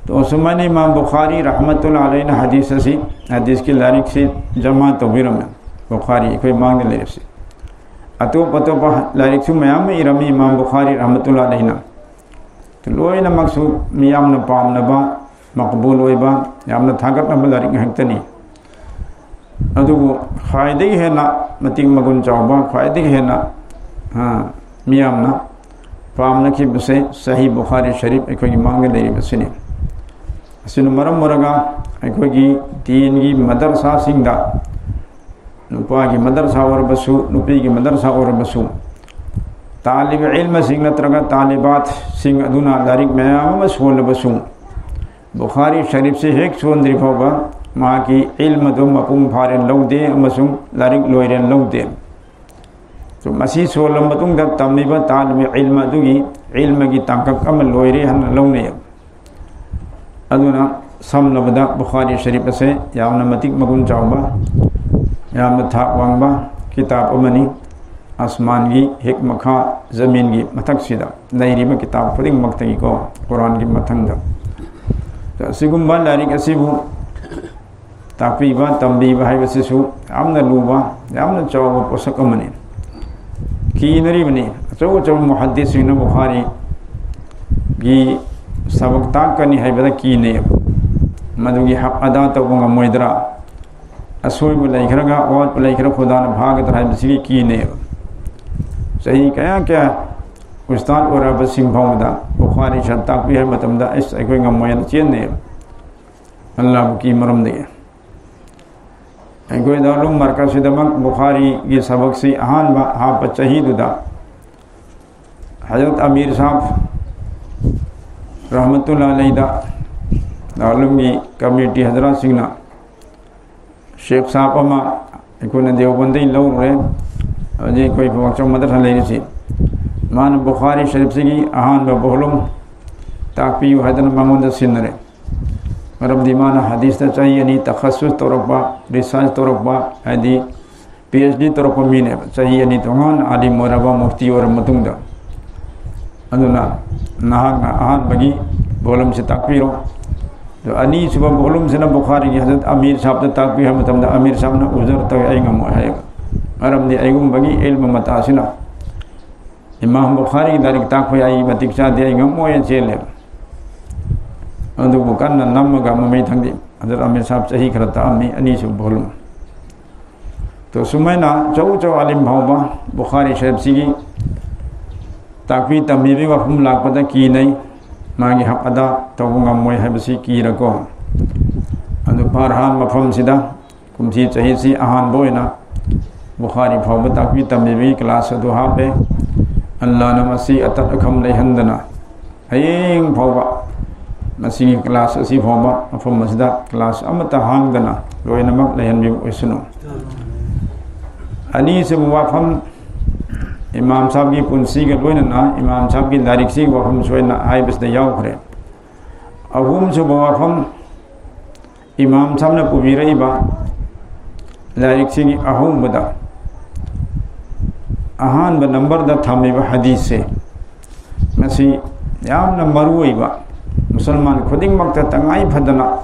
ꯇꯣ ꯑꯁꯨꯃꯥꯏꯅ ꯏꯃꯥꯝ ꯕꯨꯈꯥꯔꯤ ꯔꯍꯃꯇꯨꯜꯂꯥ ꯑꯂꯩꯅ ꯍꯗꯤꯁ ꯑꯁꯤ, ꯍꯗꯤꯁꯀꯤ ꯂꯥꯏꯔꯤꯛꯁꯤ ꯖꯃꯥ ꯇꯧꯕꯤꯔꯝꯃꯦ꯫ ꯕꯨꯈꯥꯔꯤ ꯑꯩꯈꯣꯏ ꯃꯥꯡꯗ ꯂꯩꯔꯤꯕꯁꯤ꯫ ꯑꯇꯣꯞ ꯑꯇꯣꯞꯄ ꯂꯥꯏꯔꯤꯛꯁꯨ ꯃꯌꯥꯝ ꯑꯃ ꯏꯔꯝꯃꯤ ꯏꯃꯥꯝ ꯕꯨꯈꯥꯔꯤ ꯔꯍꯃꯇꯨꯜꯂꯥ ꯑꯂꯩꯅ꯫ ꯂꯣꯏꯅꯃꯛꯁꯨ ꯃꯤꯌꯥꯝꯅ ꯄꯥꯝꯅꯕ, ꯃꯛꯕꯨꯜ ꯑꯣꯏꯕ, ꯌꯥꯝꯅ ꯊꯥꯒꯠꯅꯕ ꯂꯥꯏꯔꯤꯛ ꯉꯥꯛꯇꯅꯤ꯫ ꯑꯗꯨꯕꯨ ꯈ꯭ꯋꯥꯏꯗꯒꯤ ꯍꯦꯟꯅ ꯃꯇꯤꯛ ꯃꯒꯨꯟ ꯆꯥꯎꯕ, ꯈ꯭ꯋꯥꯏꯗꯒꯤ ꯍꯦꯟꯅ, ꯑ, ꯃꯤꯌꯥꯝꯅ ꯄꯥꯝꯅꯈꯤꯕꯁꯦ ꯁꯍꯤ ꯕꯨꯈꯥꯔꯤ ꯁꯔꯤꯐ ꯑꯩꯈꯣꯏꯒꯤ ꯃꯥꯡꯗ ꯂꯩꯔꯤꯕꯁꯤꯅꯤ꯫ ꯑꯁꯤꯅ ꯃꯔꯝ ꯑꯣꯏꯔꯒ ꯑꯩꯈꯣꯏꯒꯤ ꯗꯤꯟꯒꯤ ꯃꯗꯔꯁꯥꯁꯤꯡꯗ, ꯅꯨꯄꯥꯒꯤ ꯃꯗꯔꯁꯥ ꯑꯣꯏꯔꯕꯁꯨ, ꯅꯨꯄꯤꯒꯤ ꯃꯗꯔꯁꯥ ꯑꯣꯏꯔꯕꯁꯨ, ꯇꯥꯂꯤꯕ ꯏꯜꯃꯁꯤꯡ ꯅꯠꯇ꯭ꯔꯒ ꯇꯥꯂꯤꯕꯥꯠꯁꯤꯡ ꯑꯗꯨꯅ ꯂꯥꯏꯔꯤꯛ ꯃꯌꯥꯝ ꯑꯃ ꯁꯣꯜꯂꯕꯁꯨ, ꯕꯨꯈꯥꯔꯤ ꯁꯔꯤꯐꯁꯤ ꯍꯦꯛ ꯁꯣꯟꯗ꯭ꯔꯤ ꯐꯥꯎꯕ ꯃꯍꯥꯛꯀꯤ ꯏꯜꯃꯗꯨ ꯃꯄꯨꯡ ꯐꯥꯔꯦꯅ ꯂꯧꯗꯦ ꯑꯃꯁꯨꯡ ꯂꯥꯏꯔꯤꯛ ꯂꯣꯏꯔꯦꯅ ꯂꯧꯗꯦ꯫ ꯃꯁꯤ ꯁꯣꯜꯂ ꯃꯇꯨꯡꯗ ꯇꯝꯃꯤꯕ ꯇꯥꯂꯤꯕ ꯏꯜꯃ ꯑꯗꯨꯒꯤ ꯏꯜꯃꯒꯤ ꯇꯥꯡꯀꯛ ꯑꯃ ꯂꯣꯏꯔꯦ ꯍꯥꯏꯅ ꯂꯧꯅꯩ꯫ ꯑꯗꯨꯅ ꯁꯝꯂꯕꯗ ꯕꯨꯈꯥꯔꯤ ꯁꯔꯤꯐ ꯑꯁꯦ ꯌꯥꯝꯅ ꯃꯇꯤꯛ ꯃꯒꯨꯟ ꯆꯥꯎꯕ, ꯌꯥꯝꯅ ꯊꯥꯛ ꯋꯥꯡꯕ ꯀꯤꯇꯥꯕ ꯑꯃꯅꯤ꯫ ꯑꯁꯃꯥꯟꯒꯤ ꯍꯦꯛ ꯃꯈꯥ, ꯖꯃꯤꯟꯒꯤ ꯃꯊꯛꯁꯤꯗ ꯂꯩꯔꯤꯕ ꯀꯤꯇꯥꯕ ꯈꯨꯗꯤꯡꯃꯛꯇꯒꯤꯀꯣ, ꯀꯨꯔꯥꯟꯒꯤ ꯃꯊꯪꯗ꯫ ꯑꯁꯤꯒꯨꯝꯕ ꯂꯥꯏꯔꯤꯛ ꯑꯁꯤꯕꯨ ꯇꯥꯛꯄꯤꯕ, ꯇꯝꯕꯤꯕ ꯍꯥꯏꯕꯁꯤꯁꯨ ꯌꯥꯝꯅ ꯂꯨꯕ, ꯌꯥꯝꯅ ꯆꯥꯎꯕ ꯄꯣꯠꯁꯛ ꯑꯃꯅꯤ꯫ ꯀꯤꯅꯔꯤꯕꯅꯤ꯫ ꯑꯆꯧ ꯑꯆꯧꯕ ꯃꯨꯍꯗꯤꯁꯁꯤꯡꯅ ꯕꯨꯈꯥꯔꯤꯒꯤ ꯁꯕꯛ ꯇꯥꯛꯀꯅꯤ ꯍꯥꯏꯕꯗ ꯀꯤꯅꯩ꯫ ꯃꯗꯨꯒꯤ ꯍꯛ ꯑꯗꯥ ꯇꯧꯕ ꯉꯝꯃꯣꯏꯗ꯭ꯔꯥ? ꯑꯁꯣꯏꯕ ꯂꯩꯈ꯭ꯔꯒ, ꯑꯋꯥꯠꯄ ꯂꯩꯈ꯭ꯔ ꯈꯨꯗꯥꯅ ꯐꯥꯒꯗ꯭ꯔꯥ ꯍꯥꯏꯕꯁꯤꯒꯤ ꯀꯤꯅꯩ꯫ ꯆꯍꯤ ꯀꯌꯥ ꯀꯌꯥ ꯎꯁꯇꯥꯗ ꯑꯣꯏꯔꯕꯁꯤꯡ ꯐꯥꯎꯕꯗ ꯕꯨꯈꯥꯔꯤ ꯁꯕꯛ ꯇꯥꯛꯄꯤ ꯍꯥꯏꯕ ꯃꯇꯝꯗ, "ꯑꯁ, ꯑꯩꯈꯣꯏ ꯉꯝꯃꯣꯏ" ꯍꯥꯏꯅ ꯆꯦꯟꯅꯩ꯫ ꯑꯜꯂꯥꯍꯕꯨ ꯀꯤ ꯃꯔꯝꯗꯒꯤ꯫ ꯑꯩꯈꯣꯏ ꯗꯥꯔꯨꯜ ꯃꯔꯀꯖꯁꯤꯗꯃꯛ ꯕꯨꯈꯥꯔꯤꯒꯤ ꯁꯕꯛꯁꯤ ꯑꯍꯥꯟꯕ ꯍꯥꯞꯄ ꯆꯍꯤꯗꯨꯗ ꯍꯖꯔꯠ ꯑꯃꯤꯔ ꯁꯥꯍꯕ ꯔꯍꯃꯇꯨꯜꯂꯥ ꯑꯂꯩꯗ ꯗꯥꯔꯨꯜꯒꯤ ꯀꯃꯤꯇꯤ ꯍꯖꯔꯥꯠꯁꯤꯡꯅ ꯁꯦꯈ ꯁꯥꯍꯕ ꯑꯃ ꯑꯩꯈꯣꯏꯅ ꯗꯦꯋꯕꯟꯗꯒꯤ ꯂꯧꯔꯨꯔꯦ꯫ ꯍꯧꯖꯤꯛ ꯑꯩꯈꯣꯏ ꯐꯋꯥꯛꯆꯧ ꯃꯗꯔꯁꯥ ꯂꯩꯔꯤꯁꯤ, ꯃꯥꯅ ꯕꯨꯈꯥꯔꯤ ꯁꯔꯤꯐꯁꯤꯒꯤ ꯑꯍꯥꯟꯕ ꯚꯣꯂꯨꯝ ꯇꯥꯛꯄꯤꯌꯨ ꯍꯥꯏꯗꯅ ꯃꯉꯣꯟꯗ ꯁꯤꯟꯅꯔꯦ꯫ ꯃꯔꯝꯗꯤ ꯃꯥꯅ ꯍꯗꯤꯁꯇ ꯆꯍꯤ ꯑꯅꯤ ꯇꯈꯁꯨꯁ ꯇꯧꯔꯛꯄ, ꯔꯤꯁꯔꯆ ꯇꯧꯔꯛꯄ, ꯍꯥꯏꯗꯤ ꯄꯤ ꯑꯩꯆ ꯗꯤ ꯇꯧꯔꯛꯄ ꯃꯤꯅꯦꯕ꯫ ꯆꯍꯤ ꯑꯅꯤ ꯇꯣꯉꯥꯟꯅ ꯑꯥꯂꯤꯝ ꯑꯣꯏꯔꯕ, ꯃꯨꯐꯇꯤ ꯑꯣꯏꯔꯕ ꯃꯇꯨꯡꯗ꯫ ꯑꯗꯨꯅ ꯅꯍꯥꯛꯅ ꯑꯍꯥꯟꯕꯒꯤ volume ꯁꯤ ꯇꯥꯛꯄꯤꯔꯣ꯫ ꯑꯗꯣ ꯑꯅꯤꯁꯨꯕ volume ꯁꯤꯅ ꯕꯨꯈꯥꯔꯤꯒꯤ ꯍꯖꯔꯠ ꯑꯃꯤꯔ ꯁꯥꯍꯕꯇ ꯇꯥꯛꯄꯤꯌꯨ ꯍꯥꯏꯕ ꯃꯇꯝꯗ ꯑꯃꯤꯔ ꯁꯥꯍꯕꯅ "ꯎꯖꯔ ꯇꯧꯏ, ꯑꯩ ꯉꯝꯃꯣꯏ" ꯍꯥꯏꯌꯦꯕ꯫ ꯃꯔꯝꯗꯤ ꯑꯩꯒꯨꯝꯕꯒꯤ ꯏꯜꯃ ꯃꯇꯥꯁꯤꯅ ꯏꯃꯥꯝ ꯕꯨꯈꯥꯔꯤꯒꯤ ꯂꯥꯏꯔꯤꯛ ꯇꯥꯛꯄ ꯑꯩ ꯃꯇꯤꯛ ꯆꯥꯗꯦ, ꯑꯩ ꯉꯝꯃꯣꯏꯅ ꯆꯦꯜꯂꯦꯕ꯫ ꯑꯗꯨꯕꯨ ꯀꯟꯅ ꯅꯝꯃꯒ ꯃꯃꯩ ꯊꯪꯗꯤ ꯍꯖꯔꯠ ꯑꯃꯤꯔ ꯁꯥꯍꯕ ꯆꯍꯤ ꯈꯔ ꯇꯥꯛꯑꯝꯃꯤ, ꯑꯅꯤꯁꯨꯕ volume꯫ ꯇꯣ ꯁꯨꯃꯥꯏꯅ ꯑꯆꯧ ꯑꯆꯧ ꯑꯥꯂꯤꯝ ꯐꯥꯎꯕ ꯕꯨꯈꯥꯔꯤ ꯁꯍꯤꯕꯁꯤꯒꯤ ꯇꯥꯛꯄꯤ ꯇꯝꯕꯤꯕꯒꯤ ꯋꯥꯐꯝ ꯂꯥꯛꯄꯗ ꯀꯤꯅꯩ, ꯃꯥꯒꯤ ꯍꯛ ꯑꯗꯥ ꯇꯧꯕ ꯉꯝꯃꯣꯏ ꯍꯥꯏꯕꯁꯤ ꯀꯤꯔꯀꯣ꯫ ꯑꯗꯨ ꯐꯔꯍꯥꯟ ꯃꯐꯝꯁꯤꯗ ꯀꯨꯝꯁꯤ ꯆꯍꯤꯁꯤ ꯑꯍꯥꯟꯕ ꯑꯣꯏꯅ ꯕꯨꯈꯥꯔꯤ ꯐꯥꯎꯕ ꯇꯥꯛꯄꯤ ꯇꯝꯕꯤꯕꯒꯤ class ꯑꯗꯨ ꯍꯥꯞꯄꯦ꯫ ꯑꯜꯂꯥꯅ ꯃꯁꯤ ꯑꯇꯠ ꯑꯈꯝ ꯂꯩꯍꯟꯗꯅ ꯍꯌꯦꯡ ꯐꯥꯎꯕ ꯃꯁꯤꯒꯤ class ꯑꯁꯤ ꯐꯥꯎꯕ ꯃꯐꯝ ꯑꯁꯤꯗ class ꯑꯃꯠꯇ ꯍꯥꯡꯗꯅ ꯂꯣꯏꯅꯃꯛ ꯂꯩꯍꯟꯕꯤꯕ ꯑꯣꯏꯁꯅꯨ꯫ ꯑꯅꯤꯁꯨꯕ ꯋꯥꯐꯝ, ꯏꯃꯥꯝ ꯁꯥꯍꯕꯀꯤ ꯄꯨꯟꯁꯤꯒ ꯂꯣꯏꯅꯅ ꯏꯃꯥꯝ ꯁꯥꯍꯕꯀꯤ ꯂꯥꯏꯔꯤꯛꯁꯤꯒꯤ ꯋꯥꯐꯝꯁꯨ ꯑꯩꯅ ꯍꯥꯏꯕꯁꯤꯗ ꯌꯥꯎꯈ꯭ꯔꯦ꯫ ꯑꯍꯨꯝꯁꯨꯕ ꯋꯥꯐꯝ, ꯏꯃꯥꯝ ꯁꯥꯍꯕꯅ ꯄꯨꯕꯤꯔꯛꯏꯕ ꯂꯥꯏꯔꯤꯛꯁꯤꯒꯤ ꯑꯍꯧꯕꯗ ꯑꯍꯥꯟꯕ number ꯗ ꯊꯝꯃꯤꯕ ꯍꯗꯤꯁꯁꯦ, ꯃꯁꯤ ꯌꯥꯝꯅ ꯃꯔꯨ ꯑꯣꯏꯕ, ꯃꯨꯁꯜꯃꯥꯟ ꯈꯨꯗꯤꯡꯃꯛꯇ ꯇꯉꯥꯏ ꯐꯗꯅ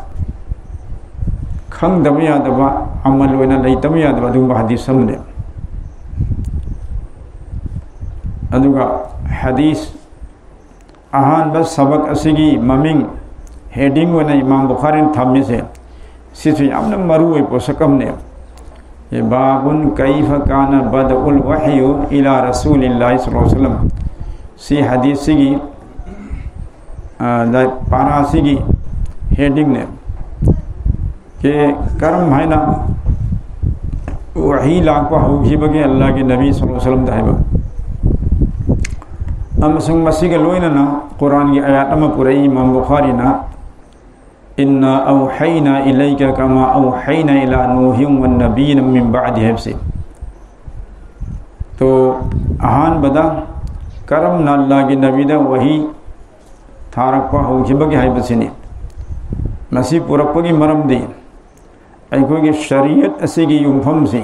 ꯈꯪꯗꯕ ꯌꯥꯗꯕ, ꯑꯃꯜ ꯑꯣꯏꯅ ꯂꯩꯇꯕ ꯌꯥꯗꯕ ꯑꯗꯨꯒꯨꯝꯕ ꯍꯗꯤꯁ ꯑꯃꯅꯤ꯫ ꯑꯗꯨꯒ ꯍꯗꯤꯁ ꯑꯍꯥꯟꯕ ꯁꯕꯛ ꯑꯁꯤꯒꯤ ꯃꯃꯤꯡ heading ꯑꯣꯏꯅ ꯏꯃꯥꯝ ꯕꯨꯈꯥꯔꯤꯅ ꯊꯝꯃꯤꯁꯦ, ꯁꯤꯁꯨ ꯌꯥꯝꯅ ꯃꯔꯨ ꯑꯣꯏꯕ ꯄꯣꯠꯁꯛ ꯑꯃꯅꯦ꯫ ꯕꯥꯕꯨꯟ ꯀꯩꯐ ꯀꯥꯅ ꯕꯗꯎꯜ ꯋꯥꯍꯌꯨ ꯏꯂꯥ ꯔꯁꯨꯂꯤꯜꯂꯥꯍꯤ ꯁꯜꯂꯜꯂꯥꯍꯨ ꯑꯂꯩꯍꯤ ꯋꯁꯜꯂꯝ꯫ ꯁꯤ ꯍꯗꯤꯁꯁꯤꯒꯤ, ꯑ, ꯂꯥꯏ-, ꯄꯥꯔꯥꯁꯤꯒꯤ heading ꯅꯦ꯫ ꯀꯦ ꯀꯔꯝ ꯍꯥꯏꯅ ꯋꯥꯍꯤ ꯂꯥꯛꯄ ꯍꯧꯈꯤꯕꯒꯦ ꯑꯜꯂꯥꯍꯒꯤ ꯅꯕꯤ ꯁꯜꯂꯜꯂꯥꯍꯨ ꯑꯂꯩꯍꯤ ꯋꯁꯜꯂꯝꯗ ꯍꯥꯏꯕ꯫ ꯑꯃꯁꯨꯡ ꯃꯁꯤꯒ ꯂꯣꯏꯅꯅ ꯀꯨꯔꯥꯟꯒꯤ ꯑꯥꯌꯥꯠ ꯑꯃ ꯄꯨꯔꯛꯏ ꯏꯃꯥꯝ ꯕꯨꯈꯥꯔꯤꯅ, "ꯏꯟꯅꯥ ꯑꯧꯍꯩꯅꯥ ꯏꯂꯩꯀ ꯀꯃꯥ ꯑꯧꯍꯩꯅꯥ ꯏꯂꯥ ꯅꯨꯍꯤꯝ ꯋꯟꯅꯕꯤꯌꯤꯅ ꯃꯤꯟ ꯕꯥꯗꯤ" ꯍꯥꯏꯕꯁꯤ꯫ ꯇꯣ, ꯑꯍꯥꯟꯕꯗ ꯀꯔꯝꯅ ꯑꯜꯂꯥꯍꯒꯤ ꯅꯕꯤꯗ ꯋꯥꯍꯤ ꯊꯥꯔꯛꯄ ꯍꯧꯈꯤꯕꯒꯦ ꯍꯥꯏꯕꯁꯤꯅꯤ꯫ ꯃꯁꯤ ꯄꯨꯔꯛꯄꯒꯤ ꯃꯔꯝꯗꯤ ꯑꯩꯈꯣꯏꯒꯤ ꯁꯔꯤꯌꯠ ꯑꯁꯤꯒꯤ ꯌꯨꯝꯐꯝꯁꯤ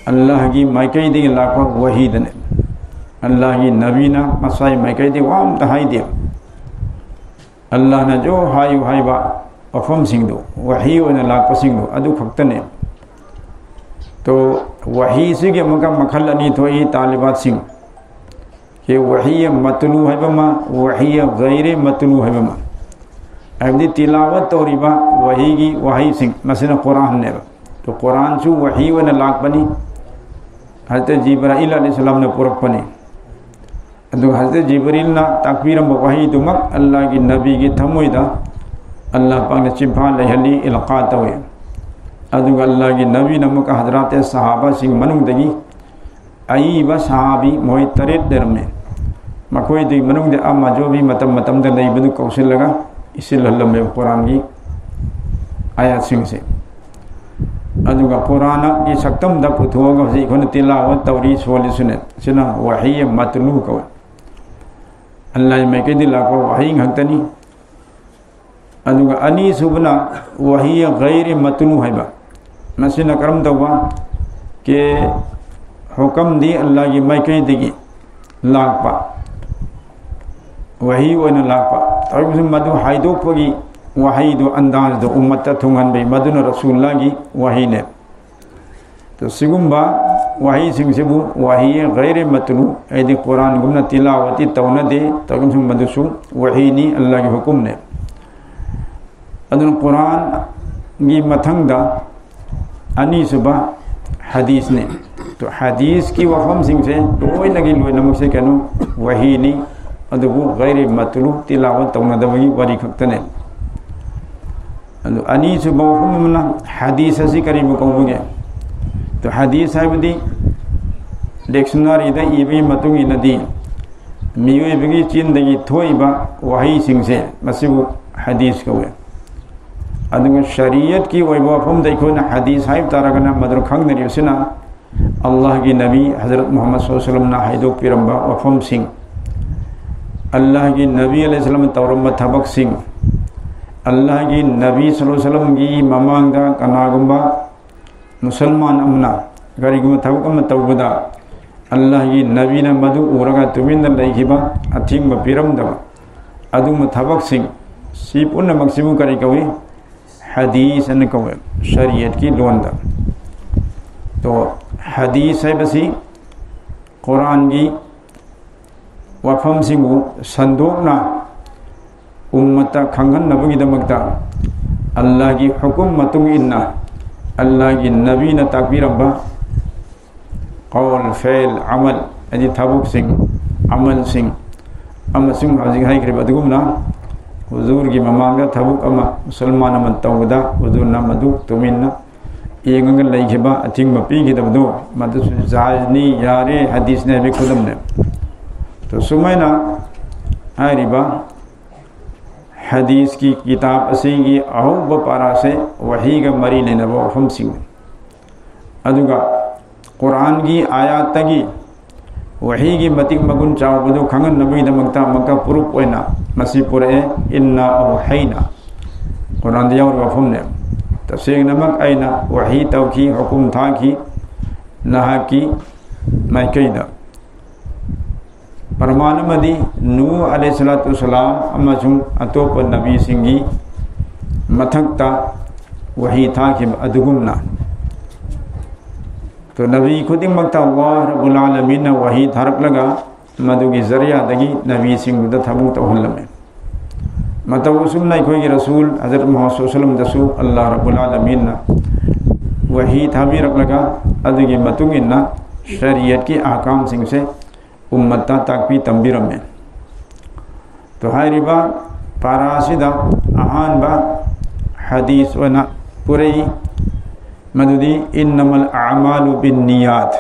ꯑꯜꯂꯥꯍꯒꯤ ꯃꯥꯏꯀꯩꯗꯒꯤ ꯂꯥꯛꯄ ꯋꯥꯍꯤꯗꯅꯦ꯫ ꯑꯜꯂꯥꯍꯒꯤ ꯅꯕꯤꯅ ꯃꯁꯥꯒꯤ ꯃꯥꯏꯀꯩꯗꯒꯤ ꯋꯥ ꯑꯝꯇ ꯍꯥꯏꯗꯦ꯫ ꯑꯜꯂꯥꯍꯅ ꯖꯣ ꯍꯥꯏꯌꯨ ꯍꯥꯏꯕ ꯋꯥꯐꯝꯁꯤꯡꯗꯨ, ꯋꯥꯍꯤ ꯑꯣꯏꯅ ꯂꯥꯛꯄꯁꯤꯡꯗꯨ ꯑꯗꯨ ꯈꯛꯇꯅꯦ꯫ ꯇꯣ, ꯋꯥꯍꯤꯁꯤꯒꯤ ꯑꯃꯨꯛꯀ ꯃꯈꯜ ꯑꯅꯤ ꯊꯣꯛꯏ꯫ ꯇꯥꯂꯤꯕꯥꯠꯁꯤꯡ ꯀꯤ ꯋꯥꯍꯤ ꯃꯇꯂꯨ ꯍꯥꯏꯕ ꯑꯃ, ꯋꯥꯍꯤ ꯒꯩꯔꯦ ꯃꯇꯂꯨ ꯍꯥꯏꯕ ꯑꯃ꯫ ꯍꯥꯏꯕꯗꯤ ꯇꯤꯂꯥꯋꯠ ꯇꯧꯔꯤꯕ ꯋꯥꯍꯤꯒꯤ ꯋꯥꯍꯩꯁꯤꯡ, ꯃꯁꯤꯅ ꯀꯨꯔꯥꯟꯅꯦꯕ꯫ ꯇꯣ, ꯀꯨꯔꯥꯟꯁꯨ ꯋꯥꯍꯤ ꯑꯣꯏꯅ ꯂꯥꯛꯄꯅꯤ꯫ ꯍꯖꯔꯠ ꯖꯤꯕ꯭ꯔꯥꯏꯜ ꯑꯂꯩꯍꯤꯁꯁꯂꯥꯝꯅ ꯄꯨꯔꯛꯄꯅꯤ꯫ ꯑꯗꯨꯒ ꯍꯖꯔꯠ ꯖꯤꯕ꯭ꯔꯤꯜꯅ ꯇꯥꯛꯄꯤꯔꯝꯕ ꯋꯥꯍꯩꯗꯨꯃꯛ ꯑꯜꯂꯥꯍꯒꯤ ꯅꯕꯤꯒꯤ ꯊꯃꯣꯏꯗ ꯑꯜꯂꯥꯍ ꯄꯥꯛꯅ ꯆꯤꯟꯐꯥ ꯂꯩꯍꯜꯂꯤ, ꯏꯜꯀꯥ ꯇꯧꯏ꯫ ꯑꯗꯨꯒ ꯑꯜꯂꯥꯍꯒꯤ ꯅꯕꯤꯅ ꯑꯃꯨꯛꯀ ꯍꯖꯔꯥꯠ ꯁꯍꯥꯕꯥꯁꯤꯡ ꯃꯅꯨꯡꯗꯒꯤ ꯑꯏꯕ ꯁꯍꯥꯕꯤ ꯃꯣꯏ ꯇꯔꯦꯠ ꯂꯩꯔꯝꯃꯤ꯫ ꯃꯈꯣꯏꯗꯨꯒꯤ ꯃꯅꯨꯡꯗ ꯑꯃꯖꯣꯕꯤ ꯃꯇꯝ ꯃꯇꯝꯗ ꯂꯩꯕꯗꯨ ꯀꯧꯁꯤꯜꯂꯒ ꯏꯁꯤꯜꯍꯜꯂꯝꯃꯦꯕ ꯀꯨꯔꯥꯟꯒꯤ ꯑꯥꯌꯥꯠꯁꯤꯡꯁꯦ꯫ ꯑꯗꯨꯒ ꯀꯨꯔꯥꯟꯒꯤ ꯁꯛꯇꯝꯗ ꯄꯨꯊꯣꯛꯑꯒ ꯍꯧꯖꯤꯛ ꯑꯩꯈꯣꯏꯅ ꯇꯤꯂꯥꯋꯠ ꯇꯧꯔꯤ, ꯁꯣꯜꯂꯤꯁꯨꯅꯦ꯫ ꯁꯤꯅ ꯋꯥꯍꯤ ꯃꯇꯂꯨ ꯀꯧꯏ꯫ ꯑꯜꯂꯥꯍꯒꯤ ꯃꯥꯏꯀꯩꯗꯒꯤ ꯂꯥꯛꯄ ꯋꯥꯍꯩ ꯉꯥꯛꯇꯅꯤ꯫ ꯑꯗꯨꯒ ꯑꯅꯤꯁꯨꯕꯅ ꯋꯥꯍꯤ ꯒꯩꯔꯤ ꯃꯇꯂꯨ ꯍꯥꯏꯕ꯫ ꯃꯁꯤꯅ ꯀꯔꯝ ꯇꯧꯕ? ꯀꯦ ꯍꯨꯀꯝꯗꯤ ꯑꯜꯂꯥꯍꯒꯤ ꯃꯥꯏꯀꯩꯗꯒꯤ ꯂꯥꯛꯄ, ꯋꯥꯍꯤ ꯑꯣꯏꯅ ꯂꯥꯛꯄ꯫ ꯇꯧꯔꯤꯕꯁꯤ ꯃꯗꯨ ꯍꯥꯏꯗꯣꯛꯄꯒꯤ ꯋꯥꯍꯩꯗꯨ, ꯑꯟꯗꯥꯖꯗꯨ ꯎꯝꯃꯠꯇ ꯊꯨꯡꯍꯟꯕꯒꯤ, ꯃꯗꯨꯅ ꯔꯁꯨꯜꯂꯥꯍꯒꯤ ꯋꯥꯍꯤꯅꯦ꯫ ꯑꯗꯣ ꯁꯤꯒꯨꯝꯕ ꯋꯥꯍꯩꯁꯤꯡꯁꯤꯕꯨ ꯋꯥꯍꯤ ꯒꯩꯔꯦ ꯃꯇꯂꯨ, ꯍꯥꯏꯗꯤ ꯀꯨꯔꯥꯟꯒꯨꯝꯅ ꯇꯤꯂꯥꯋꯠꯇꯤ ꯇꯧꯅꯗꯦ, ꯇꯧꯔꯤꯕꯁꯤꯡ ꯃꯗꯨꯁꯨ ꯋꯥꯍꯤꯅꯤ, ꯑꯜꯂꯥꯍꯒꯤ ꯍꯨꯀꯨꯝꯅꯦ꯫ ꯑꯗꯨꯅ ꯀꯨꯔꯥꯟꯒꯤ ꯃꯊꯪꯗ ꯑꯅꯤꯁꯨꯕ ꯍꯗꯤꯁꯅꯤ꯫ ꯑꯗꯣ ꯍꯗꯤꯁꯀꯤ ꯋꯥꯐꯝꯁꯤꯡꯁꯦ ꯂꯣꯏꯅꯒꯤ ꯂꯣꯏꯅꯃꯛꯁꯦ ꯀꯩꯅꯣ, ꯋꯥꯍꯤꯅꯤ, ꯑꯗꯨꯕꯨ ꯒꯩꯔꯦ ꯃꯇꯂꯨ, ꯇꯤꯂꯥꯋꯠ ꯇꯧꯅꯗꯕꯒꯤ ꯋꯥꯔꯤ ꯈꯛꯇꯅꯦ꯫ ꯑꯗꯨ ꯑꯅꯤꯁꯨꯕ ꯋꯥꯐꯝ ꯑꯃꯅ ꯍꯗꯤꯁ ꯑꯁꯤ ꯀꯔꯤꯕꯨ ꯀꯧꯕꯒꯦ? ꯑꯗꯨ ꯍꯗꯤꯁ ꯍꯥꯏꯕꯗꯤ ꯗꯤꯛꯁꯅꯥꯔꯤꯗ ꯏꯕꯒꯤ ꯃꯇꯨꯡ ꯏꯟꯅꯗꯤ ꯃꯤꯑꯣꯏꯕꯒꯤ ꯆꯤꯟꯗꯒꯤ ꯊꯣꯛꯏꯕ ꯋꯥꯍꯩꯁꯤꯡꯁꯦ ꯃꯁꯤꯕꯨ ꯍꯗꯤꯁ ꯀꯧꯏ꯫ ꯑꯗꯨꯒ ꯁꯔꯤꯌꯠꯀꯤ ꯑꯣꯏꯕ ꯋꯥꯐꯝꯗ ꯑꯩꯈꯣꯏꯅ ꯍꯗꯤꯁ ꯍꯥꯏꯕ ꯇꯥꯔꯒꯅ ꯃꯗꯨ ꯈꯪꯅꯔꯤꯕꯁꯤꯅ ꯑꯜꯂꯥꯍꯒꯤ ꯅꯕꯤ ꯍꯖꯔꯠ ꯃꯨꯍꯝꯃꯗ ꯁꯜꯂꯜꯂꯥꯍꯨ ꯑꯂꯥꯏꯍꯤ ꯋꯥꯁꯜꯂꯝꯅ ꯍꯥꯏꯗꯣꯛꯄꯤꯔꯝꯕ ꯋꯥꯐꯝꯁꯤꯡ, ꯑꯜꯂꯥꯍꯒꯤ ꯅꯕꯤ ꯑꯂꯩꯍꯤ ꯁꯂꯥꯝꯅ ꯇꯧꯔꯝꯕ ꯊꯕꯛꯁꯤꯡ, ꯑꯜꯂꯥꯍꯒꯤ ꯅꯕꯤ ꯁꯜꯂꯜꯂꯥꯍꯨ ꯑꯂꯥꯏꯍꯤ ꯋꯥꯁꯜꯂꯝꯒꯤ ꯃꯃꯥꯡꯗ ꯀꯅꯥꯒꯨꯝꯕ ꯃꯨꯁꯜꯃꯥꯟ ꯑꯃꯅ ꯀꯔꯤꯒꯨꯝꯕ ꯊꯕꯛ ꯑꯃ ꯇꯧꯕꯗ ꯑꯜꯂꯥꯍꯒꯤ ꯅꯕꯤꯅ ꯃꯗꯨ ꯎꯔꯒ ꯇꯨꯃꯤꯟꯅ ꯂꯩꯈꯤꯕ, ꯑꯊꯤꯡꯕ ꯄꯤꯔꯝꯗꯕ ꯑꯗꯨꯒꯨꯝꯕ ꯊꯕꯛꯁꯤꯡ, ꯁꯤ ꯄꯨꯝꯅꯃꯛꯁꯤꯕꯨ ꯀꯔꯤ ꯀꯧꯏ? ꯍꯗꯤꯁ ꯍꯥꯏꯅ ꯀꯧꯏ ꯁꯔꯤꯌꯠꯀꯤ ꯂꯣꯟꯗ꯫ ꯇꯣ, ꯍꯗꯤꯁ ꯍꯥꯏꯕꯁꯤ ꯀꯨꯔꯥꯟꯒꯤ ꯋꯥꯐꯝꯁꯤꯡꯕꯨ ꯁꯟꯗꯣꯛꯅ ꯎꯝꯃꯠꯇ ꯈꯪꯍꯟꯅꯕꯒꯤꯗꯃꯛꯇ ꯑꯜꯂꯥꯍꯒꯤ ꯍꯨꯀꯨꯝ ꯃꯇꯨꯡ ꯏꯟꯅ ꯑꯜꯂꯥꯍꯒꯤ ꯅꯕꯤꯅ ꯇꯥꯛꯄꯤꯔꯝꯕ ꯀꯧꯜ, ꯐꯦꯜ, ꯑꯃꯜ, ꯍꯥꯏꯗꯤ ꯊꯕꯛꯁꯤꯡ, ꯑꯃꯜꯁꯤꯡ, ꯑꯃꯁꯨꯡ ꯍꯧꯖꯤꯛ ꯍꯥꯏꯈ꯭ꯔꯤꯕ ꯑꯗꯨꯒꯨꯝꯅ ꯍꯨꯖꯨꯔꯒꯤ ꯃꯃꯥꯡꯗ ꯊꯕꯛ ꯑꯃ ꯃꯨꯁꯜꯃꯥꯟ ꯑꯃ ꯇꯧꯕꯗ ꯍꯨꯖꯨꯔꯅ ꯃꯗꯨ ꯇꯨꯃꯤꯟꯅ ꯌꯦꯡꯉꯒ ꯂꯩꯈꯤꯕ, ꯑꯊꯤꯡꯕ ꯄꯤꯈꯤꯗꯕꯗꯨ, ꯃꯗꯨꯁꯨ ꯖꯥꯏꯖꯅꯤ, ꯌꯥꯔꯦ, ꯍꯗꯤꯁꯅꯤ ꯍꯥꯏꯕꯒꯤ ꯈꯨꯗꯝꯅꯦ꯫ ꯇꯣ, ꯁꯨꯃꯥꯏꯅ ꯍꯥꯏꯔꯤꯕ ꯍꯗꯤꯁꯀꯤ ꯀꯤꯇꯥꯕ ꯑꯁꯤꯒꯤ ꯑꯍꯧꯕ ꯄꯥꯔꯥꯁꯦ ꯋꯥꯍꯤꯒ ꯃꯔꯤ ꯂꯩꯅꯕ ꯋꯥꯐꯝꯁꯤꯡꯅꯤ꯫ ꯑꯗꯨꯒ ꯀꯨꯔꯥꯟꯒꯤ ꯑꯥꯌꯥꯠꯇꯒꯤ ꯋꯥꯍꯤꯒꯤ ꯃꯇꯤꯛ ꯃꯒꯨꯟ ꯆꯥꯎꯕꯗꯨ ꯈꯪꯍꯟꯅꯕꯒꯤꯗꯃꯛꯇ ꯑꯃꯨꯛꯀ ꯄ꯭ꯔꯨꯐ ꯑꯣꯏꯅ ꯃꯁꯤ ꯄꯨꯔꯛꯑꯦ, "ꯏꯟꯅꯥ ꯑꯧꯍꯩꯅꯥ"꯫ ꯀꯨꯔꯥꯟꯗ ꯌꯥꯎꯔꯤꯕ ꯋꯥꯐꯝꯅꯦ꯫ "ꯇꯁꯦꯡꯅꯃꯛ ꯑꯩꯅ ꯋꯥꯍꯤ ꯇꯧꯈꯤ, ꯍꯨꯀꯨꯝ ꯊꯥꯈꯤ ꯅꯍꯥꯛꯀꯤ ꯃꯥꯏꯀꯩꯗ"꯫ ꯄ꯭ꯔꯃꯥꯟ ꯑꯃꯗꯤ ꯅꯨꯍ ꯑꯂꯩꯍꯤ ꯁꯂꯥꯇꯨ ꯁꯂꯥꯝ ꯑꯃꯁꯨꯡ ꯑꯇꯣꯞꯄ ꯅꯕꯤꯁꯤꯡꯒꯤ ꯃꯊꯛꯇ ꯋꯥꯍꯤ ꯊꯥꯈꯤꯕ ꯑꯗꯨꯒꯨꯝꯅ꯫ ꯇꯣ, ꯅꯕꯤ ꯈꯨꯗꯤꯡꯃꯛꯇ ꯑꯜꯂꯥꯍ ꯔꯕꯨꯜ ꯑꯥꯂꯃꯤꯟꯅ ꯋꯥꯍꯤ ꯊꯥꯔꯛꯂꯒ ꯃꯗꯨꯒꯤ ꯖꯔꯤꯌꯥꯗꯒꯤ ꯅꯕꯤꯁꯤꯡꯗꯨꯗ ꯊꯕꯛ ꯇꯧꯍꯜꯂꯝꯃꯤ꯫ ꯃꯇꯧ ꯑꯁꯨꯝꯅ ꯑꯩꯈꯣꯏꯒꯤ ꯔꯁꯨꯜ ꯍꯖꯔꯠ ꯃꯨꯍꯝꯃꯗ ꯁꯜꯂꯜꯂꯥꯍꯨ ꯑꯂꯩꯍꯤ ꯋꯥꯁꯜꯂꯝꯗꯁꯨ ꯑꯜꯂꯥꯍ ꯔꯕꯨꯜ ꯑꯥꯂꯃꯤꯟꯅ ꯋꯥꯍꯤ ꯊꯥꯕꯤꯔꯛꯂꯒ ꯑꯗꯨꯒꯤ ꯃꯇꯨꯡ ꯏꯟꯅ ꯁꯔꯤꯌꯠꯀꯤ ꯑꯍꯀꯥꯝꯁꯤꯡꯁꯦ ꯎꯝꯃꯠꯇ ꯇꯥꯛꯄꯤ ꯇꯝꯕꯤꯔꯝꯃꯤ꯫ ꯇꯣ, ꯍꯥꯏꯔꯤꯕ ꯄꯥꯔꯥ ꯑꯁꯤꯗ ꯑꯍꯥꯟꯕ ꯍꯗꯤꯁ ꯑꯣꯏꯅ ꯄꯨꯔꯛꯏ, ꯃꯗꯨꯗꯤ "ꯏꯟꯅꯃꯜ ꯑꯃꯥꯂꯨ ꯕꯤꯟꯅꯤꯌꯥꯠ"꯫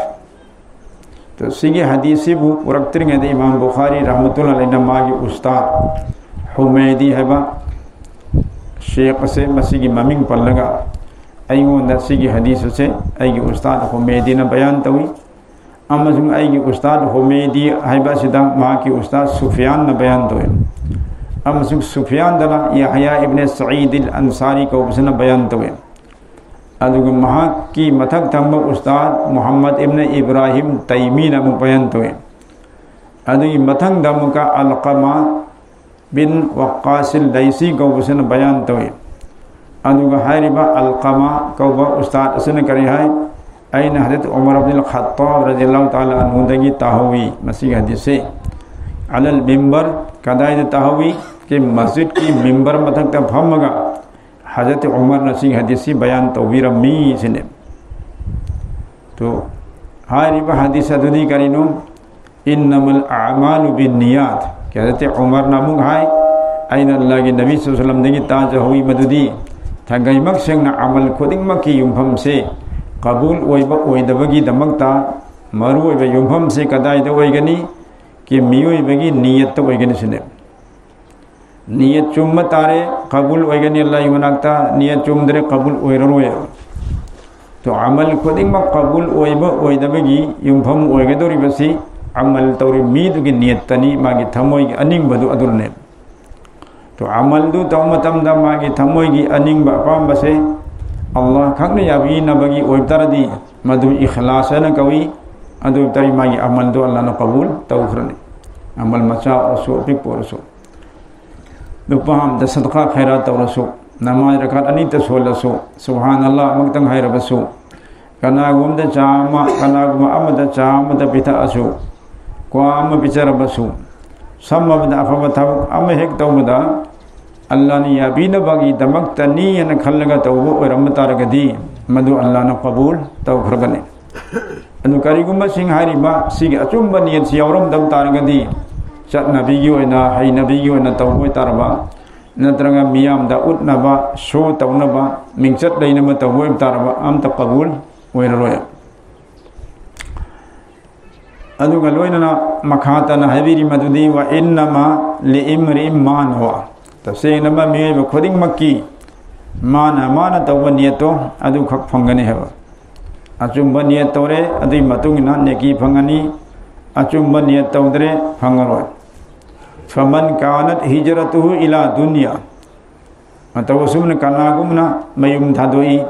ꯇꯣ, ꯁꯤꯒꯤ ꯍꯗꯤꯁꯁꯤꯕꯨ ꯄꯨꯔꯛꯇ꯭ꯔꯤꯉꯩꯗ ꯏꯃꯥꯝ ꯕꯨꯈꯥꯔꯤ ꯔꯍꯃꯇꯨꯜꯂꯥꯍꯤ ꯑꯂꯩꯍꯤꯅ ꯃꯥꯒꯤ ꯎꯁꯇꯥꯗ ꯍꯨꯃꯩꯗꯤ ꯍꯥꯏꯕ ꯁꯦꯈ ꯑꯁꯦ ꯃꯁꯤꯒꯤ ꯃꯃꯤꯡ ꯄꯜꯂꯒ ꯑꯩꯉꯣꯟꯗ ꯁꯤꯒꯤ ꯍꯗꯤꯁ ꯑꯁꯦ ꯑꯩꯒꯤ ꯎꯁꯇꯥꯗ ꯍꯨꯃꯩꯗꯤꯅ ꯕꯌꯥꯟ ꯇꯧꯏ꯫ ꯑꯃꯁꯨꯡ ꯑꯩꯒꯤ ꯎꯁꯇꯥꯗ ꯍꯨꯃꯩꯗꯤ ꯍꯥꯏꯕ ꯑꯁꯤꯗ ꯃꯍꯥꯛꯀꯤ ꯎꯁꯇꯥꯗ ꯁꯨꯐꯤꯌꯥꯟꯅ ꯕꯌꯥꯟ ꯇꯧꯏ꯫ ꯑꯃꯁꯨꯡ ꯁꯨꯐꯤꯌꯥꯟꯗꯅ ꯌꯥꯍꯌꯥ ꯏꯕꯅꯦ ꯁꯌꯤꯗ ꯑꯜ ꯑꯟꯁꯥꯔꯤ ꯀꯧꯕꯁꯤꯅ ꯕꯌꯥꯟ ꯇꯧꯏ꯫ ꯑꯗꯨꯒ ꯃꯍꯥꯛꯀꯤ ꯃꯊꯛ ꯊꯪꯕ ꯎꯁꯇꯥꯗ ꯃꯨꯍꯝꯃꯗ ꯏꯕꯅ ꯏꯕ꯭ꯔꯥꯍꯤꯝ ꯇꯩꯃꯤꯅ ꯑꯃꯨꯛ ꯕꯌꯥꯟ ꯇꯧꯏ꯫ ꯑꯗꯨꯒꯤ ꯃꯊꯪꯗ ꯑꯃꯨꯛꯀ ꯑꯜꯀꯃꯥ ꯕꯤꯟ ꯋꯛꯀꯥꯁꯤꯜ ꯂꯩꯁꯤ ꯀꯧꯕꯁꯤꯅ ꯕꯌꯥꯟ ꯇꯧꯏ꯫ ꯑꯗꯨꯒ ꯍꯥꯏꯔꯤꯕ ꯑꯜꯀꯃꯥ ꯀꯧꯕ ꯎꯁꯇꯥꯗ ꯑꯁꯤꯅ ꯀꯔꯤ ꯍꯥꯏ? ꯑꯩꯅ ꯍꯖꯔꯠ ꯎꯃꯔ ꯑꯕꯗꯨꯜ ꯈꯠꯇꯥꯕ ꯔꯖꯤꯌꯜꯂꯥꯍꯨ ꯇꯥꯂꯥ ꯑꯟꯍꯨꯗꯒꯤ ꯇꯥꯍꯧꯏ ꯃꯁꯤꯒꯤ ꯍꯗꯤꯁꯁꯦ꯫ ꯑꯂꯜ ꯃꯤꯝꯕꯔ, ꯀꯗꯥꯏꯗ ꯇꯥꯍꯧꯏ? ꯀꯤ ꯃꯁꯖꯤꯗꯀꯤ ꯃꯤꯝꯕꯔ ꯃꯊꯛꯇ ꯐꯝꯃꯒ ꯍꯖꯔꯠ ꯎꯃꯔꯅ ꯁꯤꯒꯤ ꯍꯗꯤꯁꯁꯤ ꯕꯌꯥꯟ ꯇꯧꯕꯤꯔꯝꯃꯤ ꯁꯤꯅꯤ꯫ ꯇꯣ, ꯍꯥꯏꯔꯤꯕ ꯍꯗꯤꯁ ꯑꯗꯨꯗꯤ ꯀꯔꯤꯅꯣ? "ꯏꯟꯅꯃꯜ ꯑꯃꯥꯂꯨ ꯕꯤꯟ ꯅꯤꯌꯥꯠ"꯫ ꯍꯖꯔꯠ ꯎꯃꯔꯅ ꯑꯃꯨꯛ ꯍꯥꯏ, ꯑꯩꯅ ꯑꯜꯂꯥꯍꯒꯤ ꯅꯕꯤ ꯁꯜꯂꯜꯂꯥꯍꯨ ꯑꯂꯥꯏꯍꯤ ꯋꯥꯁꯜꯂꯝꯗꯒꯤ ꯇꯥꯖꯍꯧꯏ ꯃꯗꯨꯗꯤ, ꯊꯥꯡꯒꯩꯃꯛ ꯁꯦꯡꯅ ꯑꯃꯜ ꯈꯨꯗꯤꯡꯃꯛꯀꯤ ꯌꯨꯝꯐꯝꯁꯦ ꯀꯕꯨꯜ ꯑꯣꯏꯕ ꯑꯣꯏꯗꯕꯒꯤꯗꯃꯛꯇ ꯃꯔꯨꯑꯣꯏꯕ ꯌꯨꯝꯐꯝꯁꯦ ꯀꯗꯥꯏꯗ ꯑꯣꯏꯒꯅꯤ? ꯀꯤ ꯃꯤꯑꯣꯏꯕꯒꯤ ꯅꯤꯌꯠꯇ ꯑꯣꯏꯒꯅꯤ ꯁꯤꯅꯦ꯫ ꯅꯤꯌꯠ ꯆꯨꯝꯕ ꯇꯥꯔꯦ, ꯀꯕꯨꯜ ꯑꯣꯏꯒꯅꯤ ꯑꯜꯂꯥꯍꯒꯤ ꯃꯅꯥꯛꯇ, ꯅꯤꯌꯠ ꯆꯨꯝꯗ꯭ꯔꯦ, ꯀꯕꯨꯜ ꯑꯣꯏꯔꯔꯣꯏ꯫ ꯇꯣ, ꯑꯃꯜ ꯈꯨꯗꯤꯡꯃꯛ ꯀꯕꯨꯜ ꯑꯣꯏꯕ ꯑꯣꯏꯗꯕꯒꯤ ꯌꯨꯝꯐꯝ ꯑꯣꯏꯒꯗꯧꯔꯤꯕꯁꯤ ꯑꯃꯜ ꯇꯧꯔꯤꯕ ꯃꯤꯗꯨꯒꯤ ꯅꯤꯌꯠꯇꯅꯤ, ꯃꯥꯒꯤ ꯊꯃꯣꯏꯒꯤ ꯑꯅꯤꯡꯕꯗꯨ ꯑꯗꯨꯅꯦ꯫ ꯇꯣ, ꯑꯃꯜꯗꯨ ꯇꯧꯕ ꯃꯇꯝꯗ ꯃꯥꯒꯤ ꯊꯃꯣꯏꯒꯤ ꯑꯅꯤꯡꯕ ꯑꯄꯥꯝꯕꯁꯦ ꯑꯜꯂꯥꯍ ꯈꯛꯅ ꯌꯥꯕꯤꯅꯕꯒꯤ ꯑꯣꯏꯕ ꯇꯥꯔꯗꯤ ꯃꯗꯨ ꯏꯈꯂꯥꯁ ꯍꯥꯏꯅ ꯀꯧꯏ꯫ ꯑꯗꯨ ꯑꯣꯏꯕ ꯇꯥꯔꯗꯤ ꯃꯥꯒꯤ ꯑꯃꯜꯗꯨ ꯑꯜꯂꯥꯍꯅ ꯀꯕꯨꯜ ꯇꯧꯈ꯭ꯔꯅꯤ꯫ ꯑꯃꯜ ꯃꯆꯥ ꯑꯣꯏꯔꯁꯨ ꯑꯄꯤꯛꯄ ꯑꯣꯏꯔꯁꯨ꯫ ꯂꯨꯄꯥ ꯑꯃꯗ ꯁꯗꯀꯥ ꯈꯩꯔꯥꯠ ꯇꯧꯔꯁꯨ, ꯅꯃꯥꯖ ꯔꯀꯥꯠ ꯑꯅꯤꯇ ꯁꯣꯜꯂꯁꯨ, ꯁꯨꯕꯍꯥꯅꯜꯂꯥꯍ ꯑꯃꯈꯛꯇꯪ ꯍꯥꯏꯔꯕꯁꯨ, ꯀꯅꯥꯒꯨꯝꯕꯗ ꯆꯥ ꯑꯃ, ꯀꯅꯥꯒꯨꯝꯕ ꯑꯃꯗ ꯆꯥ ꯑꯃꯗ ꯄꯤꯊꯛꯑꯁꯨ, ꯀ꯭ꯋꯥ ꯑꯃ ꯄꯤꯖꯔꯕꯁꯨ, ꯁꯝꯃꯕꯗ ꯑꯐꯕ ꯊꯕꯛ ꯑꯃ ꯍꯦꯛ ꯇꯧꯕꯗ ꯑꯜꯂꯥꯍꯅ ꯌꯥꯕꯤꯅꯕꯒꯤꯗꯃꯛꯇꯅꯤ ꯍꯥꯏꯅ ꯈꯜꯂꯒ ꯇꯧꯕ ꯑꯣꯏꯔꯝꯕ ꯇꯥꯔꯒꯗꯤ ꯃꯗꯨ ꯑꯜꯂꯥꯍꯅ ꯀꯕꯨꯜ ꯇꯧꯈ꯭ꯔꯒꯅꯤ꯫ ꯑꯗꯨ ꯀꯔꯤꯒꯨꯝꯕꯁꯤꯡ ꯍꯥꯏꯔꯤꯕ ꯁꯤꯒꯤ ꯑꯆꯨꯝꯕ ꯅꯤꯌꯠꯁꯤ ꯌꯥꯎꯔꯝꯗꯕ ꯇꯥꯔꯒꯗꯤ, ꯆꯠꯅꯕꯤꯒꯤ ꯑꯣꯏꯅ, ꯍꯩꯅꯕꯤꯒꯤ ꯑꯣꯏꯅ ꯇꯧꯕ ꯑꯣꯏꯇꯥꯔꯕ, ꯅꯠꯇ꯭ꯔꯒ ꯃꯤꯌꯥꯝꯗ ꯎꯠꯅꯕ, ꯁꯣ ꯇꯧꯅꯕ, ꯃꯤꯡꯆꯠ ꯂꯩꯅꯕ ꯇꯧꯕ ꯑꯣꯏꯕ ꯇꯥꯔꯕ, ꯑꯝꯇ ꯀꯕꯨꯜ ꯑꯣꯏꯔꯔꯣꯏ꯫ ꯑꯗꯨꯒ ꯂꯣꯏꯅꯅ ꯃꯈꯥ ꯇꯥꯅ ꯍꯥꯏꯕꯤꯔꯤ ꯃꯗꯨꯗꯤ, "ꯋꯥ ꯏꯟꯅꯃꯥ ꯂꯤꯏꯝꯔꯤꯏꯝ ꯃꯥ ꯅꯋꯥ"꯫ ꯇꯁꯦꯡꯅꯃ ꯃꯤꯑꯣꯏꯕ ꯈꯨꯗꯤꯡꯃꯛꯀꯤ ꯃꯥꯅ ꯃꯥꯅ ꯇꯧꯕ ꯅꯤꯌꯠꯇꯣ ꯑꯗꯨꯈꯛ ꯐꯪꯒꯅꯤ ꯍꯥꯏꯕ꯫ ꯑꯆꯨꯝꯕ ꯅꯤꯌꯠ ꯇꯧꯔꯦ, ꯑꯗꯨꯒꯤ ꯃꯇꯨꯡ ꯏꯟꯅ ꯅꯦꯀꯤ ꯐꯪꯒꯅꯤ꯫ ꯑꯆꯨꯝꯕ ꯅꯤꯌꯠ ꯇꯧꯗ꯭ꯔꯦ, ꯐꯪꯉꯔꯣꯏ꯫ "ꯐꯃꯟ ꯀꯥꯅꯠ ꯍꯤꯖꯔꯇꯨꯍꯨ ꯏꯂꯥ ꯗꯨꯅꯤꯌꯥ"꯫ ꯃꯇꯧ ꯑꯁꯨꯝꯅ ꯀꯅꯥꯒꯨꯝꯕꯅ ꯃꯌꯨꯝ ꯊꯥꯗꯣꯛꯏ,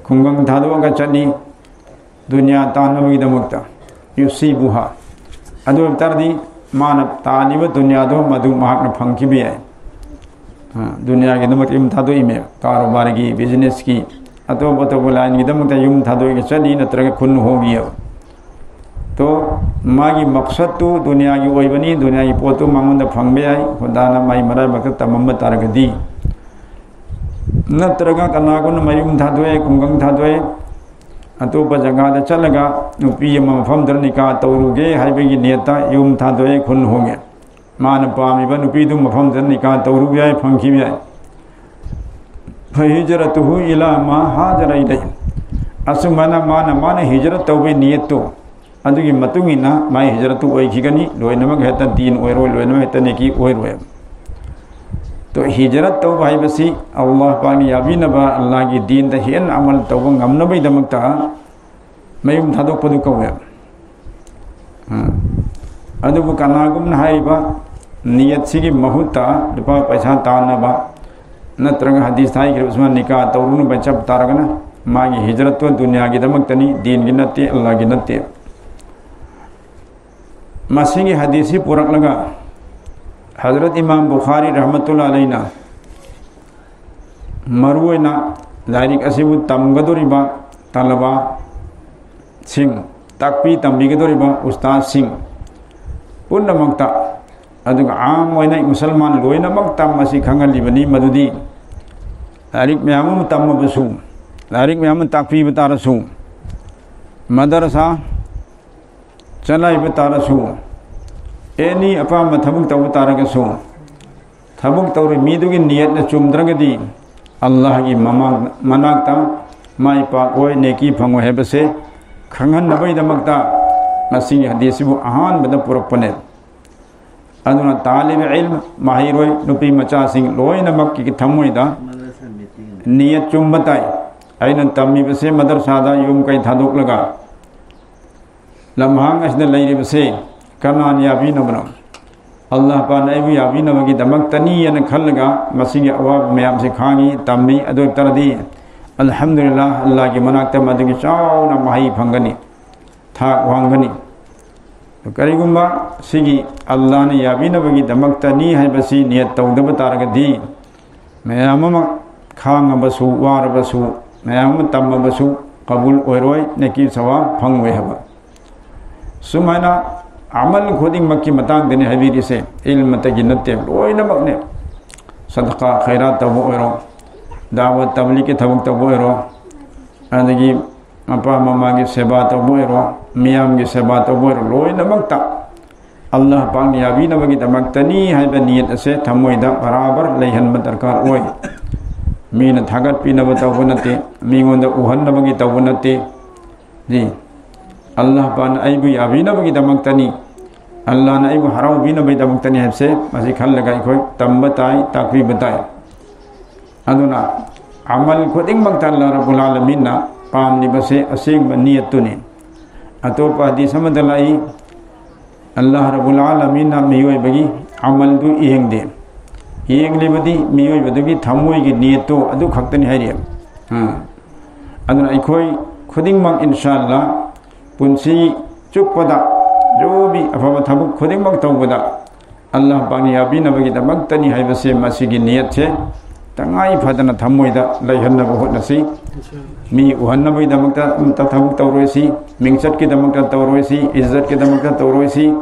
ꯈꯨꯡꯒꯪ ꯊꯥꯗꯣꯛꯑꯒ ꯆꯠꯂꯤ, ꯗꯨꯅꯤꯌꯥ ꯇꯥꯟꯅꯕꯒꯤꯗꯃꯛꯇ꯫ ꯌꯨꯁꯤꯕꯨꯍꯥ꯫ ꯑꯗꯨ ꯑꯣꯏꯕ ꯇꯥꯔꯗꯤ ꯃꯥꯅ ꯇꯥꯜꯂꯤꯕ ꯗꯨꯅꯤꯌꯥꯗꯣ ꯃꯗꯨ ꯃꯍꯥꯛꯅ ꯐꯪꯈꯤꯕ ꯌꯥꯏ꯫ ꯑ, ꯗꯨꯅꯤꯌꯥꯒꯤꯗꯃꯛꯇ ꯌꯨꯝ ꯊꯥꯗꯣꯛꯏꯃꯦ, ꯀꯥꯔꯣꯕꯥꯔꯒꯤ, businessꯀꯤ, ꯑꯇꯣꯞ ꯑꯇꯣꯞꯄ lineꯒꯤꯗꯃꯛꯇ ꯌꯨꯝ ꯊꯥꯗꯣꯛꯑꯒ ꯆꯠꯂꯤ, ꯅꯠꯇ꯭ꯔꯒ ꯈꯨꯟ ꯍꯣꯡꯉꯤꯑꯕ꯫ ꯇꯣ, ꯃꯥꯒꯤ ꯃꯛꯁꯠꯇꯨ ꯗꯨꯅꯤꯌꯥꯒꯤ ꯑꯣꯏꯕꯅꯤ, ꯗꯨꯅꯤꯌꯥꯒꯤ ꯄꯣꯠꯇꯨ ꯃꯉꯣꯟꯗ ꯐꯪꯕ ꯌꯥꯏ, ꯈꯨꯗꯥꯅ ꯃꯥꯏ ꯃꯔꯥꯏꯕꯛꯇ ꯇꯝꯃꯝꯕ ꯇꯥꯔꯒꯗꯤ꯫ ꯅꯠꯇ꯭ꯔꯒ ꯀꯅꯥꯒꯨꯝꯕꯅ ꯃꯌꯨꯝ ꯊꯥꯗꯣꯛꯑꯦ, ꯈꯨꯡꯒꯪ ꯊꯥꯗꯣꯛꯑꯦ, ꯑꯇꯣꯞꯄ ꯖꯒꯥꯗ ꯆꯠꯂꯒ ꯅꯨꯄꯤ ꯑꯃ ꯃꯐꯝꯗꯨꯗ ꯅꯤꯀꯥ ꯇꯧꯔꯨꯒꯦ ꯍꯥꯏꯕꯒꯤ ꯅꯤꯌꯠꯇ ꯌꯨꯝ ꯊꯥꯗꯣꯛꯑꯦ, ꯈꯨꯟ ꯍꯣꯡꯉꯦ꯫ ꯃꯥꯅ ꯄꯥꯝꯃꯤꯕ ꯅꯨꯄꯤꯗꯨ ꯃꯐꯝꯗꯨꯗ ꯅꯤꯀꯥ ꯇꯧꯔꯨꯕ ꯌꯥꯏ, ꯐꯪꯈꯤꯕ ꯌꯥꯏ꯫ ꯐꯍꯤꯖꯔꯇꯨꯍꯨ ꯏꯂꯥ ꯃꯥ ꯍꯥꯖꯔ ꯏꯂꯩ꯫ ꯑꯁꯨꯃꯥꯏꯅ ꯃꯥꯅ, ꯃꯥꯅ ꯍꯤꯖꯔꯠ ꯇꯧꯕꯒꯤ ꯅꯤꯌꯠꯇꯨ, ꯑꯗꯨꯒꯤ ꯃꯇꯨꯡ ꯏꯟꯅ ꯃꯥꯏ ꯍꯤꯖꯔꯠꯇꯨ ꯑꯣꯏꯈꯤꯒꯅꯤ꯫ ꯂꯣꯏꯅꯃꯛ ꯍꯦꯛꯇ ꯗꯤꯟ ꯑꯣꯏꯔꯣꯏ, ꯂꯣꯏꯅꯃꯛ ꯍꯦꯛꯇ ꯅꯦꯀꯤ ꯑꯣꯏꯔꯣꯏ꯫ ꯇꯣ, ꯍꯤꯖꯔꯠ ꯇꯧꯕ ꯍꯥꯏꯕꯁꯤ ꯑꯜꯂꯥꯍ ꯄꯥꯛꯅ ꯌꯥꯕꯤꯅꯕ, ꯑꯜꯂꯥꯍꯒꯤ ꯗꯤꯟꯗ ꯍꯦꯟꯅ ꯑꯃꯜ ꯇꯧꯕ ꯉꯝꯅꯕꯒꯤꯗꯃꯛꯇ ꯃꯌꯨꯝ ꯊꯥꯗꯣꯛꯄꯗꯨ ꯀꯧꯋꯦ꯫ ꯑ, ꯑꯗꯨꯕꯨ ꯀꯅꯥꯒꯨꯝꯅ ꯍꯥꯏꯔꯤꯕ ꯅꯤꯌꯠꯁꯤꯒꯤ ꯃꯍꯨꯠꯇ ꯂꯨꯄꯥ ꯄꯩꯁꯥ ꯇꯥꯟꯅꯕ, ꯅꯠꯇ꯭ꯔꯒ ꯍꯗꯤꯁꯇ ꯍꯥꯏꯈ꯭ꯔꯤꯕ ꯁꯨꯃꯥꯏꯅ ꯅꯤꯀꯥ ꯇꯧꯔꯨꯅꯕ ꯆꯠꯄ ꯇꯥꯔꯒꯅ, ꯃꯥꯒꯤ ꯍꯤꯖꯔꯠꯇꯨ ꯗꯨꯅꯤꯌꯥꯒꯤꯗꯃꯛꯇꯅꯤ, ꯗꯤꯟꯒꯤ ꯅꯠꯇꯦ, ꯑꯜꯂꯥꯍꯒꯤ ꯅꯠꯇꯦ꯫ ꯃꯁꯤꯒꯤ ꯍꯗꯤꯁꯁꯤ ꯄꯨꯔꯛꯂꯒ ꯍꯖꯔꯠ ꯏꯃꯥꯝ ꯕꯨꯈꯥꯔꯤ ꯔꯍꯃꯇꯨꯜꯂꯥ ꯑꯂꯩꯅ ꯃꯔꯨꯑꯣꯏꯅ ꯂꯥꯏꯔꯤꯛ ꯑꯁꯤꯕꯨ ꯇꯝꯒꯗꯧꯔꯤꯕ ꯇꯂꯕꯥꯁꯤꯡ, ꯇꯥꯛꯄꯤ ꯇꯝꯕꯤꯒꯗꯧꯔꯤꯕ ꯎꯁꯇꯥꯗꯁꯤꯡ ꯄꯨꯝꯅꯃꯛꯇ, ꯑꯗꯨꯒ ꯑꯥꯝ ꯑꯣꯏꯅ ꯃꯨꯁꯜꯃꯥꯟ ꯂꯣꯏꯅꯃꯛꯇ ꯃꯁꯤ ꯈꯪꯍꯜꯂꯤꯕꯅꯤ꯫ ꯃꯗꯨꯗꯤ ꯂꯥꯏꯔꯤꯛ ꯃꯌꯥꯝ ꯑꯃ ꯇꯝꯃꯕꯁꯨ, ꯂꯥꯏꯔꯤꯛ ꯃꯌꯥꯝ ꯑꯃ ꯇꯥꯛꯄꯤꯕ ꯇꯥꯔꯁꯨ, ꯃꯗꯔꯁꯥ ꯆꯂꯥꯏꯕ ꯇꯥꯔꯁꯨ, ꯑꯦꯅꯤ ꯑꯄꯥꯝꯕ ꯊꯕꯛ ꯇꯧꯕ ꯇꯥꯔꯒꯁꯨ, ꯊꯕꯛ ꯇꯧꯔꯤ ꯃꯤꯗꯨꯒꯤ ꯅꯤꯌꯠꯅ ꯆꯨꯝꯗ꯭ꯔꯒꯗꯤ ꯑꯜꯂꯥꯍꯒꯤ ꯃꯃꯥꯡ-, ꯃꯅꯥꯛꯇ ꯃꯥꯏ ꯄꯥꯛꯑꯣꯏ, ꯅꯦꯀꯤ ꯐꯪꯉꯣꯏ ꯍꯥꯏꯕꯁꯦ ꯈꯪꯍꯟꯅꯕꯒꯤꯗꯃꯛꯇ ꯃꯁꯤꯒꯤ ꯍꯗꯤꯁꯁꯤꯕꯨ ꯑꯍꯥꯟꯕꯗ ꯄꯨꯔꯛꯄꯅꯦ꯫ ꯑꯗꯨꯅ ꯇꯥꯂꯤꯕ ꯏꯜꯝ, ꯃꯍꯩꯔꯣꯏ ꯅꯨꯄꯤ ꯃꯆꯥꯁꯤꯡ ꯂꯣꯏꯅꯃꯛꯀꯤ ꯊꯃꯣꯏꯗ ꯅꯤꯌꯠ ꯆꯨꯝꯕ ꯇꯥꯏ꯫ ꯑꯩꯅ ꯇꯝꯃꯤꯕꯁꯦ ꯃꯗꯔꯁꯥꯗ ꯌꯨꯝ ꯀꯩ ꯊꯥꯗꯣꯛꯂꯒ ꯂꯝꯍꯥꯡ ꯑꯁꯤꯗ ꯂꯩꯔꯤꯕꯁꯦ ꯀꯅꯥꯅ ꯌꯥꯕꯤꯅꯕꯅꯣ? ꯑꯜꯂꯥꯍ ꯄꯥꯛꯅ ꯑꯩꯕꯨ ꯌꯥꯕꯤꯅꯕꯒꯤꯗꯃꯛꯇꯅꯤ ꯍꯥꯏꯅ ꯈꯜꯂꯒ ꯃꯁꯤꯒꯤ ꯑꯋꯥꯕ ꯃꯌꯥꯝꯁꯦ ꯈꯥꯡꯉꯤ, ꯇꯝꯃꯤ꯫ ꯑꯗꯨ ꯑꯣꯏ ꯇꯥꯔꯗꯤ ꯑꯜꯍꯝꯗꯨꯂꯤꯜꯂꯥꯍ, ꯑꯜꯂꯥꯍꯒꯤ ꯃꯅꯥꯛꯇ ꯃꯗꯨꯒꯤ ꯆꯥꯎꯅ ꯃꯍꯩ ꯐꯪꯒꯅꯤ, ꯊꯥꯛ ꯋꯥꯡꯒꯅꯤ꯫ ꯀꯔꯤꯒꯨꯝꯕ ꯁꯤꯒꯤ ꯑꯜꯂꯥꯍꯅ ꯌꯥꯕꯤꯅꯕꯒꯤꯗꯃꯛꯇꯅꯤ ꯍꯥꯏꯕꯁꯤ ꯅꯤꯌꯠ ꯇꯧꯗꯕ ꯇꯥꯔꯒꯗꯤ, ꯃꯌꯥꯝ ꯑꯃ ꯈꯥꯡꯉꯕꯁꯨ, ꯋꯥꯔꯕꯁꯨ, ꯃꯌꯥꯝ ꯑꯃ ꯇꯝꯃꯕꯁꯨ ꯀꯕꯨꯜ ꯑꯣꯏꯔꯣꯏ, ꯅꯦꯀꯤ ꯁꯋꯥꯕ ꯐꯪꯉꯣꯏ ꯍꯥꯏꯕ꯫ ꯁꯨꯃꯥꯏꯅ ꯑꯃꯜ ꯈꯨꯗꯤꯡꯃꯛꯀꯤ ꯃꯇꯥꯡꯗꯅꯤ ꯍꯥꯏꯕꯤꯔꯤꯁꯦ, ꯏꯜꯃꯇꯒꯤ ꯅꯠꯇꯦ, ꯂꯣꯏꯅꯃꯛꯅꯦ꯫ ꯁꯗꯀꯥ ꯈꯩꯔꯥꯠ ꯇꯧꯕ ꯑꯣꯏꯔꯣ, ꯗꯥꯋꯠ ꯇꯕꯂꯤꯒꯤ ꯊꯕꯛ ꯇꯧꯕ ꯑꯣꯏꯔꯣ, ꯑꯗꯒꯤ ꯃꯄꯥ ꯃꯃꯥꯒꯤ ꯁꯦꯕꯥ ꯇꯧꯕ ꯑꯣꯏꯔꯣ, ꯃꯤꯌꯥꯝꯒꯤ ꯁꯦꯕꯥ ꯇꯧꯕ ꯑꯣꯏꯔꯣ, ꯂꯣꯏꯅꯃꯛꯇ ꯑꯜꯂꯥꯍ ꯄꯥꯛꯅ ꯌꯥꯕꯤꯅꯕꯒꯤꯗꯃꯛꯇꯅꯤ ꯍꯥꯏꯕ ꯅꯤꯌꯠ ꯑꯁꯦ ꯊꯃꯣꯏꯗ ꯕꯔꯥꯕꯔ ꯂꯩꯍꯟꯕ ꯗꯔꯀꯥꯔ ꯑꯣꯏ꯫ ꯃꯤꯅ ꯊꯥꯒꯠꯄꯤꯅꯕ ꯇꯧꯕ ꯅꯠꯇꯦ, ꯃꯤꯉꯣꯟꯗ ꯎꯍꯟꯅꯕꯒꯤ ꯇꯧꯕ ꯅꯠꯇꯦ꯫ ꯖꯤ, ꯑꯜꯂꯥꯍ ꯄꯥꯛꯅ ꯑꯩꯕꯨ ꯌꯥꯕꯤꯅꯕꯒꯤꯗꯃꯛꯇꯅꯤ, ꯑꯜꯂꯥꯍꯅ ꯑꯩꯕꯨ ꯍꯔꯥꯎꯕꯤꯅꯕꯒꯤꯗꯃꯛꯇꯅꯤ ꯍꯥꯏꯕꯁꯦ ꯃꯁꯤ ꯈꯜꯂꯒ ꯑꯩꯈꯣꯏ ꯇꯝꯕ ꯇꯥꯏ, ꯇꯥꯛꯄꯤꯕ ꯇꯥꯏ꯫ ꯑꯗꯨꯅ ꯑꯃꯜ ꯈꯨꯗꯤꯡꯃꯛꯇ ꯑꯜꯂꯥꯍ ꯔꯕꯨꯜ ꯑꯥꯂꯃꯤꯟꯅ ꯄꯥꯝꯂꯤꯕꯁꯦ ꯑꯁꯦꯡꯕ ꯅꯤꯌꯠꯇꯨꯅꯤ꯫ ꯑꯇꯣꯞꯄ ꯍꯗꯤꯁ ꯑꯃꯗ ꯂꯥꯛꯏ, ꯑꯜꯂꯥꯍ ꯔꯕꯨꯜ ꯑꯥꯂꯃꯤꯟꯅ ꯃꯤꯑꯣꯏꯕꯒꯤ ꯑꯃꯜꯗꯨ ꯌꯦꯡꯗꯦ, ꯌꯦꯡꯂꯤꯕꯗꯤ ꯃꯤꯑꯣꯏꯕꯗꯨꯒꯤ ꯊꯃꯣꯏꯒꯤ ꯅꯤꯌꯠꯇꯨ ꯑꯗꯨ ꯈꯛꯇꯅꯤ ꯍꯥꯏꯔꯤ꯫ ꯑꯥ꯫ ꯑꯗꯨꯅ ꯑꯩꯈꯣꯏ ꯈꯨꯗꯤꯡꯃꯛ ꯏꯟꯁꯥ ꯑꯜꯂꯥꯍ ꯄꯨꯟꯁꯤ ꯆꯨꯞꯄꯗ ꯖꯣꯕꯤ ꯑꯐꯕ ꯊꯕꯛ ꯈꯨꯗꯤꯡꯃꯛ ꯇꯧꯕꯗ ꯑꯜꯂꯥꯍ ꯄꯥꯛꯅ ꯌꯥꯕꯤꯅꯕꯒꯤꯗꯃꯛꯇꯅꯤ ꯍꯥꯏꯕꯁꯦ, ꯃꯁꯤꯒꯤ ꯅꯤꯌꯠꯁꯦ ꯇꯉꯥꯏ ꯐꯗꯅ ꯊꯃꯣꯏꯗ ꯂꯩꯍꯟꯅꯕ ꯍꯣꯠꯅꯁꯤ꯫ ꯃꯤ ꯎꯍꯟꯅꯕꯒꯤꯗꯃꯛꯇ ꯑꯃꯠꯇ ꯊꯕꯛ ꯇꯧꯔꯣꯏꯁꯤ, ꯃꯤꯡꯆꯠꯀꯤꯗꯃꯛꯇ ꯇꯧꯔꯣꯏꯁꯤ, ꯏꯖꯠꯀꯤꯗꯃꯛꯇ ꯇꯧꯔꯣꯏꯁꯤ꯫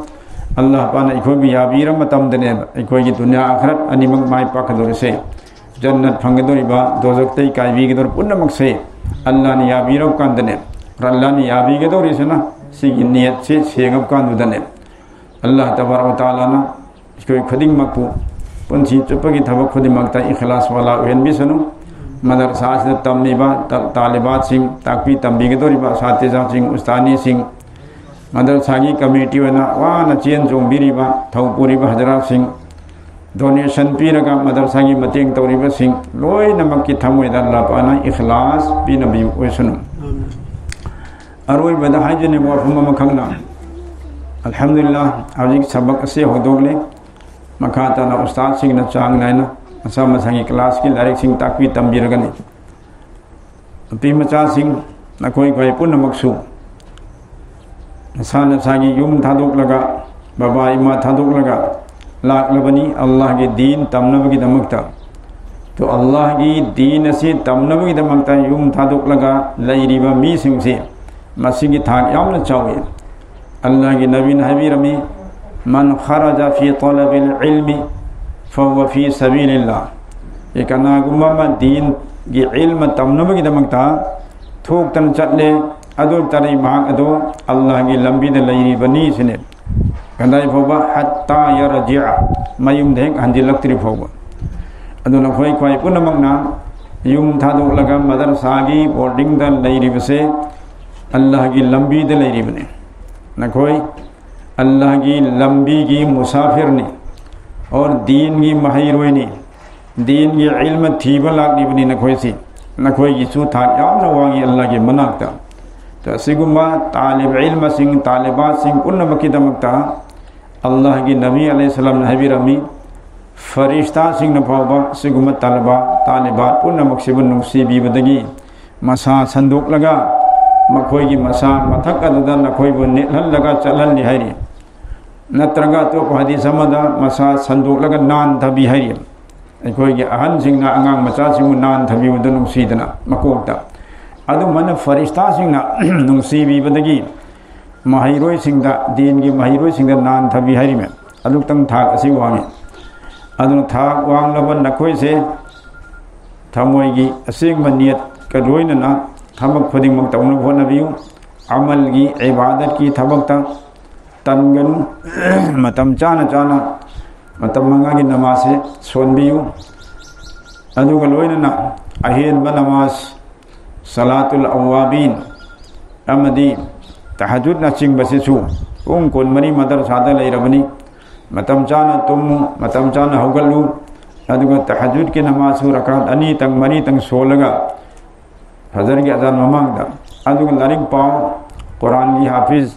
ꯑꯜꯂꯥꯍ ꯄꯥꯛꯅ ꯑꯩꯈꯣꯏꯕꯨ ꯌꯥꯕꯤꯔ ꯃꯇꯝꯗꯅꯦꯕ ꯑꯩꯈꯣꯏꯒꯤ ꯗꯨꯅꯤꯌꯥ ꯑꯥꯈꯤꯔꯠ ꯑꯅꯤꯃꯛ ꯃꯥꯏ ꯄꯥꯛꯀꯗꯧꯔꯤꯁꯦ꯫ ꯖꯟꯅꯠ ꯐꯪꯒꯗꯧꯔꯤꯕ, ꯗꯣꯖꯈꯇꯩ ꯀꯥꯏꯕꯤꯒꯗꯧꯔꯤꯕ ꯄꯨꯝꯅꯃꯛꯁꯦ ꯑꯜꯂꯥꯍꯅ ꯌꯥꯕꯤꯔꯕ ꯀꯥꯟꯗꯅꯦ꯫ ꯑꯜꯂꯥꯍꯅ ꯌꯥꯕꯤꯒꯗꯧꯔꯤꯁꯤꯅ ꯁꯤꯒꯤ ꯅꯤꯌꯠꯁꯦ ꯁꯦꯡꯉꯕ ꯀꯥꯟꯗꯨꯗꯅꯦ꯫ ꯑꯜꯂꯥꯍ ꯇꯕꯥꯔꯛ ꯋ ꯇꯥꯂꯥꯅ ꯑꯩꯈꯣꯏ ꯈꯨꯗꯤꯡꯃꯛꯄꯨ ꯄꯨꯟꯁꯤ ꯆꯨꯞꯄꯒꯤ ꯊꯕꯛ ꯈꯨꯗꯤꯡꯃꯛꯇ ꯏꯈꯂꯥꯁ ꯋꯥꯂꯥ ꯑꯣꯏꯍꯟꯕꯤꯁꯅꯨ꯫ ꯃꯗꯔꯁꯥꯁꯤꯗ ꯇꯝꯂꯤꯕ ꯇ-, ꯇꯥꯂꯤꯕꯥꯠꯁꯤꯡ, ꯇꯥꯛꯄꯤ ꯇꯝꯕꯤꯒꯗꯧꯔꯤꯕ ꯁꯥꯇꯤꯖꯥꯁꯤꯡ, ꯎꯁꯇꯥꯅꯤꯁꯤꯡ, ꯃꯗꯔꯁꯥꯒꯤ ꯀꯃꯤꯇꯤ ꯑꯣꯏꯅ ꯋꯥꯅ ꯆꯦꯟ ꯆꯣꯡꯕꯤꯔꯤꯕ, ꯊꯧ ꯄꯨꯔꯤꯕ ꯍꯖꯔꯥꯠꯁꯤꯡ, ꯗꯣꯅꯦꯁꯟ ꯄꯤꯔꯒ ꯃꯗꯔꯁꯥꯒꯤ ꯃꯇꯦꯡ ꯇꯧꯔꯤꯕꯁꯤꯡ ꯂꯣꯏꯅꯃꯛꯀꯤ ꯊꯃꯣꯏꯗ ꯑꯜꯂꯥꯍ ꯄꯥꯛꯅ ꯏꯈꯂꯥꯁ ꯄꯤꯅꯕꯤꯕ ꯑꯣꯏꯁꯅꯨ꯫ ꯑꯔꯣꯏꯕꯗ ꯍꯥꯏꯖꯅꯤꯡꯕ ꯋꯥꯐꯝ ꯑꯃꯈꯛꯅ, ꯑꯜꯍꯝꯗꯨꯂꯤꯜꯂꯥꯍ, ꯍꯧꯖꯤꯛ ꯁꯕꯛ ꯑꯁꯤ ꯍꯧꯗꯣꯛꯂꯦ꯫ ꯃꯈꯥ ꯇꯥꯅ ꯎꯁꯇꯥꯗꯁꯤꯡꯅ ꯆꯥꯡ ꯅꯥꯏꯅ ꯃꯁꯥ ꯃꯁꯥꯒꯤ ꯀ꯭ꯂꯥꯁꯀꯤ ꯂꯥꯏꯔꯤꯛꯁꯤꯡ ꯇꯥꯛꯄꯤ ꯇꯝꯕꯤꯔꯒꯅꯤ꯫ ꯅꯨꯄꯤ ꯃꯆꯥꯁꯤꯡ, ꯅꯈꯣꯏ ꯈꯣꯏ ꯄꯨꯝꯅꯃꯛꯁꯨ ꯅꯁꯥ ꯅꯁꯥꯒꯤ ꯌꯨꯝ ꯊꯥꯗꯣꯛꯂꯒ, ꯕꯕꯥ ꯏꯃꯥ ꯊꯥꯗꯣꯛꯂꯒ ꯂꯥꯛꯂꯕꯅꯤ ꯑꯜꯂꯥꯍꯒꯤ ꯗꯤꯟ ꯇꯝꯅꯕꯒꯤꯗꯃꯛꯇ꯫ ꯇꯣ ꯑꯜꯂꯥꯍꯒꯤ ꯗꯤꯟ ꯑꯁꯤ ꯇꯝꯅꯕꯒꯤꯗꯃꯛꯇ ꯌꯨꯝ ꯊꯥꯗꯣꯛꯂꯒ ꯂꯩꯔꯤꯕ ꯃꯤꯁꯤꯡꯁꯤ, ꯃꯁꯤꯒꯤ ꯊꯥꯛ ꯌꯥꯝꯅ ꯆꯥꯎꯏ꯫ ꯑꯜꯂꯥꯍꯒꯤ ꯅꯕꯤꯅ ꯍꯥꯏꯕꯤꯔꯝꯃꯤ, "ꯃꯟ ꯈꯔꯖ ꯐꯤ ꯇꯂꯕꯤꯜ ꯏꯜꯃꯤ ꯐꯍꯨꯋ ꯐꯤ ꯁꯕꯤꯂꯤꯜꯂꯥꯍ"꯫ ꯑꯦ, ꯀꯅꯥꯒꯨꯝꯕ ꯑꯃ ꯗꯤꯟꯒꯤ ꯏꯜꯃ ꯇꯝꯅꯕꯒꯤꯗꯃꯛꯇ ꯊꯣꯛꯇꯅ ꯆꯠꯂꯦ, ꯑꯗꯨ ꯑꯣꯏ ꯇꯥꯔꯗꯤ ꯃꯍꯥꯛ ꯑꯗꯨ ꯑꯜꯂꯥꯍꯒꯤ ꯂꯝꯕꯤꯗ ꯂꯩꯔꯤꯕꯅꯤ ꯁꯤꯅꯤ꯫ ꯀꯗꯥꯏ ꯐꯥꯎꯕ? "ꯍꯠꯇꯥ ꯌꯔꯖꯤꯑ", ꯃꯌꯨꯝꯗ ꯍꯦꯛ ꯍꯟꯖꯤꯜꯂꯛꯇ꯭ꯔꯤ ꯐꯥꯎꯕ꯫ ꯑꯗꯨꯅ ꯑꯩꯈꯣꯏ ꯈ꯭ꯋꯥꯏ ꯄꯨꯝꯅꯃꯛꯅ ꯌꯨꯝ ꯊꯥꯗꯣꯛꯂꯒ ꯃꯗꯔꯁꯥꯒꯤ ꯕꯣꯔꯗꯤꯡꯗ ꯂꯩꯔꯤꯕꯁꯦ ꯑꯜꯂꯥꯍꯒꯤ ꯂꯝꯕꯤꯗ ꯂꯩꯔꯤꯕꯅꯤ꯫ ꯅꯈꯣꯏ ꯑꯜꯂꯥꯍꯒꯤ ꯂꯝꯕꯤꯒꯤ ꯃꯨꯁꯥꯐꯤꯔꯅꯤ, ꯑꯣꯔ ꯗꯤꯟꯒꯤ ꯃꯍꯩꯔꯣꯏꯅꯤ, ꯗꯤꯟꯒꯤ ꯏꯜꯃ ꯊꯤꯕ ꯂꯥꯛꯂꯤꯕꯅꯤ ꯅꯈꯣꯏꯁꯤ꯫ ꯅꯈꯣꯏꯒꯤꯁꯨ ꯊꯥꯛ ꯌꯥꯝꯅ ꯋꯥꯡꯉꯤ ꯑꯜꯂꯥꯍꯒꯤ ꯃꯅꯥꯛꯇ꯫ ꯑꯁꯤꯒꯨꯝꯕ ꯇꯥꯂꯤꯕ ꯏꯜꯃꯁꯤꯡ, ꯇꯥꯂꯤꯕꯥꯠꯁꯤꯡ ꯄꯨꯝꯅꯃꯛꯀꯤꯗꯃꯛꯇ ꯑꯜꯂꯥꯍꯒꯤ ꯅꯕꯤ ꯑꯂꯩꯍꯤꯁꯁꯂꯥꯝꯅ ꯍꯥꯏꯕꯤꯔꯝꯃꯤ, ꯐꯔꯤꯁꯇꯥꯁꯤꯡꯅ ꯐꯥꯎꯕ ꯑꯁꯤꯒꯨꯝꯕ ꯇꯥꯂꯤꯕꯥ, ꯇꯥꯂꯤꯕꯥꯠ ꯄꯨꯝꯅꯃꯛꯁꯤꯕꯨ ꯅꯨꯡꯁꯤꯕꯤꯕꯗꯒꯤ ꯃꯁꯥ ꯁꯟꯗꯣꯛꯂꯒ ꯃꯈꯣꯏꯒꯤ ꯃꯁꯥ ꯃꯊꯛ ꯑꯗꯨꯗ ꯅꯈꯣꯏꯕꯨ ꯅꯦꯠꯍꯜꯂꯒ ꯆꯠꯍꯜꯂꯤ ꯍꯥꯏꯔꯤ꯫ ꯅꯠꯇ꯭ꯔꯒ ꯑꯇꯣꯞꯄ ꯍꯗꯤꯁ ꯑꯃꯗ ꯃꯁꯥ ꯁꯟꯗꯣꯛꯂꯒ ꯅꯥꯟꯊꯕꯤ ꯍꯥꯏꯔꯤ꯫ ꯑꯩꯈꯣꯏꯒꯤ ꯑꯍꯟꯁꯤꯡꯅ ꯑꯉꯥꯡ ꯃꯆꯥꯁꯤꯡꯕꯨ ꯅꯥꯟꯊꯕꯤꯕꯗꯨ ꯅꯨꯡꯁꯤꯗꯅ ꯃꯀꯣꯛꯇ, ꯑꯗꯨꯃꯥꯏꯅ ꯐꯔꯤꯁꯇꯥꯁꯤꯡꯅ ꯅꯨꯡꯁꯤꯕꯤꯕꯗꯒꯤ ꯃꯍꯩꯔꯣꯏꯁꯤꯡꯗ, ꯗꯤꯟꯒꯤ ꯃꯍꯩꯔꯣꯏꯁꯤꯡꯗ ꯅꯥꯟꯊꯕꯤ ꯍꯥꯏꯔꯤꯃꯦ꯫ ꯑꯗꯨꯛꯇꯪ ꯊꯥꯛ ꯑꯁꯤ ꯋꯥꯡꯉꯤ꯫ ꯑꯗꯨꯅ ꯊꯥꯛ ꯋꯥꯡꯂꯕ ꯅꯈꯣꯏꯁꯦ ꯊꯃꯣꯏꯒꯤ ꯑꯁꯦꯡꯕ ꯅꯤꯌꯠꯀ ꯂꯣꯏꯅꯅ ꯊꯕꯛ ꯈꯨꯗꯤꯡꯃꯛ ꯇꯧꯅꯕ ꯍꯣꯠꯅꯕꯤꯌꯨ꯫ ꯑꯃꯜꯒꯤ, ꯏꯕꯥꯗꯠꯀꯤ ꯊꯕꯛꯇ ꯇꯟꯒꯅꯨ꯫ ꯃꯇꯝ ꯆꯥꯅ ꯆꯥꯅ ꯃꯇꯝ ꯃꯉꯥꯒꯤ ꯅꯃꯥꯖꯁꯦ ꯁꯣꯟꯕꯤꯌꯨ꯫ ꯑꯗꯨꯒ ꯂꯣꯏꯅꯅ ꯑꯍꯦꯟꯕ ꯅꯃꯥꯖ, ꯁꯂꯥꯇꯨꯜ ꯑꯋꯥꯕꯤꯟ ꯑꯃꯗꯤ ꯇꯍꯖꯨꯗꯅꯆꯤꯡꯕꯁꯤꯁꯨ ꯄꯨꯡ ꯀꯨꯟꯃꯔꯤ ꯃꯗꯔꯁꯥꯗ ꯂꯩꯔꯕꯅꯤ꯫ ꯃꯇꯝ ꯆꯥꯅ ꯇꯨꯝꯃꯨ, ꯃꯇꯝ ꯆꯥꯅ ꯍꯧꯒꯠꯂꯨ꯫ ꯑꯗꯨꯒ ꯇꯍꯖꯨꯗꯀꯤ ꯅꯃꯥꯖꯁꯨ ꯔꯀꯥꯠ ꯑꯅꯤꯇꯪ ꯃꯔꯤꯇꯪ ꯁꯣꯜꯂꯒ ꯐꯖꯔꯒꯤ ꯑꯖꯥꯟ ꯃꯃꯥꯡꯗ, ꯑꯗꯨꯒ ꯂꯥꯏꯔꯤꯛ ꯄꯥꯎ, ꯀꯨꯔꯥꯟꯒꯤ ꯍꯥꯐꯤꯖ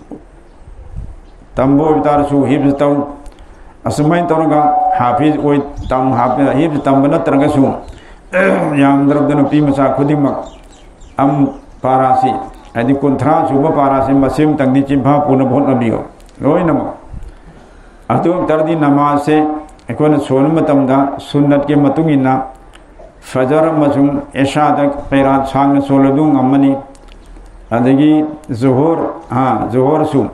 ꯇꯝꯕ ꯑꯣꯏꯕ ꯇꯥꯔꯁꯨ ꯍꯤꯐꯖ ꯇꯧ꯫ ꯑꯁꯨꯃꯥꯏꯅ ꯇꯧꯔꯒ ꯍꯥꯐꯤꯖ ꯑꯣꯏ ꯇꯝ-, ꯍꯥꯐꯤꯖ, ꯍꯤꯐꯖ ꯇꯝꯕ ꯅꯠꯇ꯭ꯔꯒꯁꯨ ꯌꯥꯝꯗ꯭ꯔꯕꯗ ꯅꯨꯄꯤ ꯃꯆꯥ ꯈꯨꯗꯤꯡꯃꯛ ꯑꯝ ꯄꯥꯔꯥꯁꯤ, ꯍꯥꯏꯗꯤ ꯀꯨꯟꯊ꯭ꯔꯥ ꯁꯨꯕ ꯄꯥꯔꯥꯁꯤ, ꯃꯁꯤꯃꯇꯪꯗꯤ ꯆꯤꯟꯐꯥ ꯄꯨꯅꯕ ꯍꯣꯠꯅꯕꯤꯌꯨ ꯂꯣꯏꯅꯃꯛ꯫ ꯑꯗꯨ ꯇꯔꯗꯤ ꯅꯃꯥꯖꯁꯦ ꯑꯩꯈꯣꯏꯅ ꯁꯣꯟꯕ ꯃꯇꯝꯗ ꯁꯨꯟꯅꯠꯀꯤ ꯃꯇꯨꯡ ꯏꯟꯅ ꯐꯖꯔ ꯑꯃꯁꯨꯡ ꯏꯁꯥꯗ ꯀꯩꯔꯥꯠ ꯁꯥꯡꯅ ꯁꯣꯜꯂꯗꯨ ꯉꯝꯃꯅꯤ꯫ ꯑꯗꯒꯤ ꯖꯨꯍꯣꯔ, ꯍꯥ, ꯖꯨꯍꯣꯔꯁꯨ,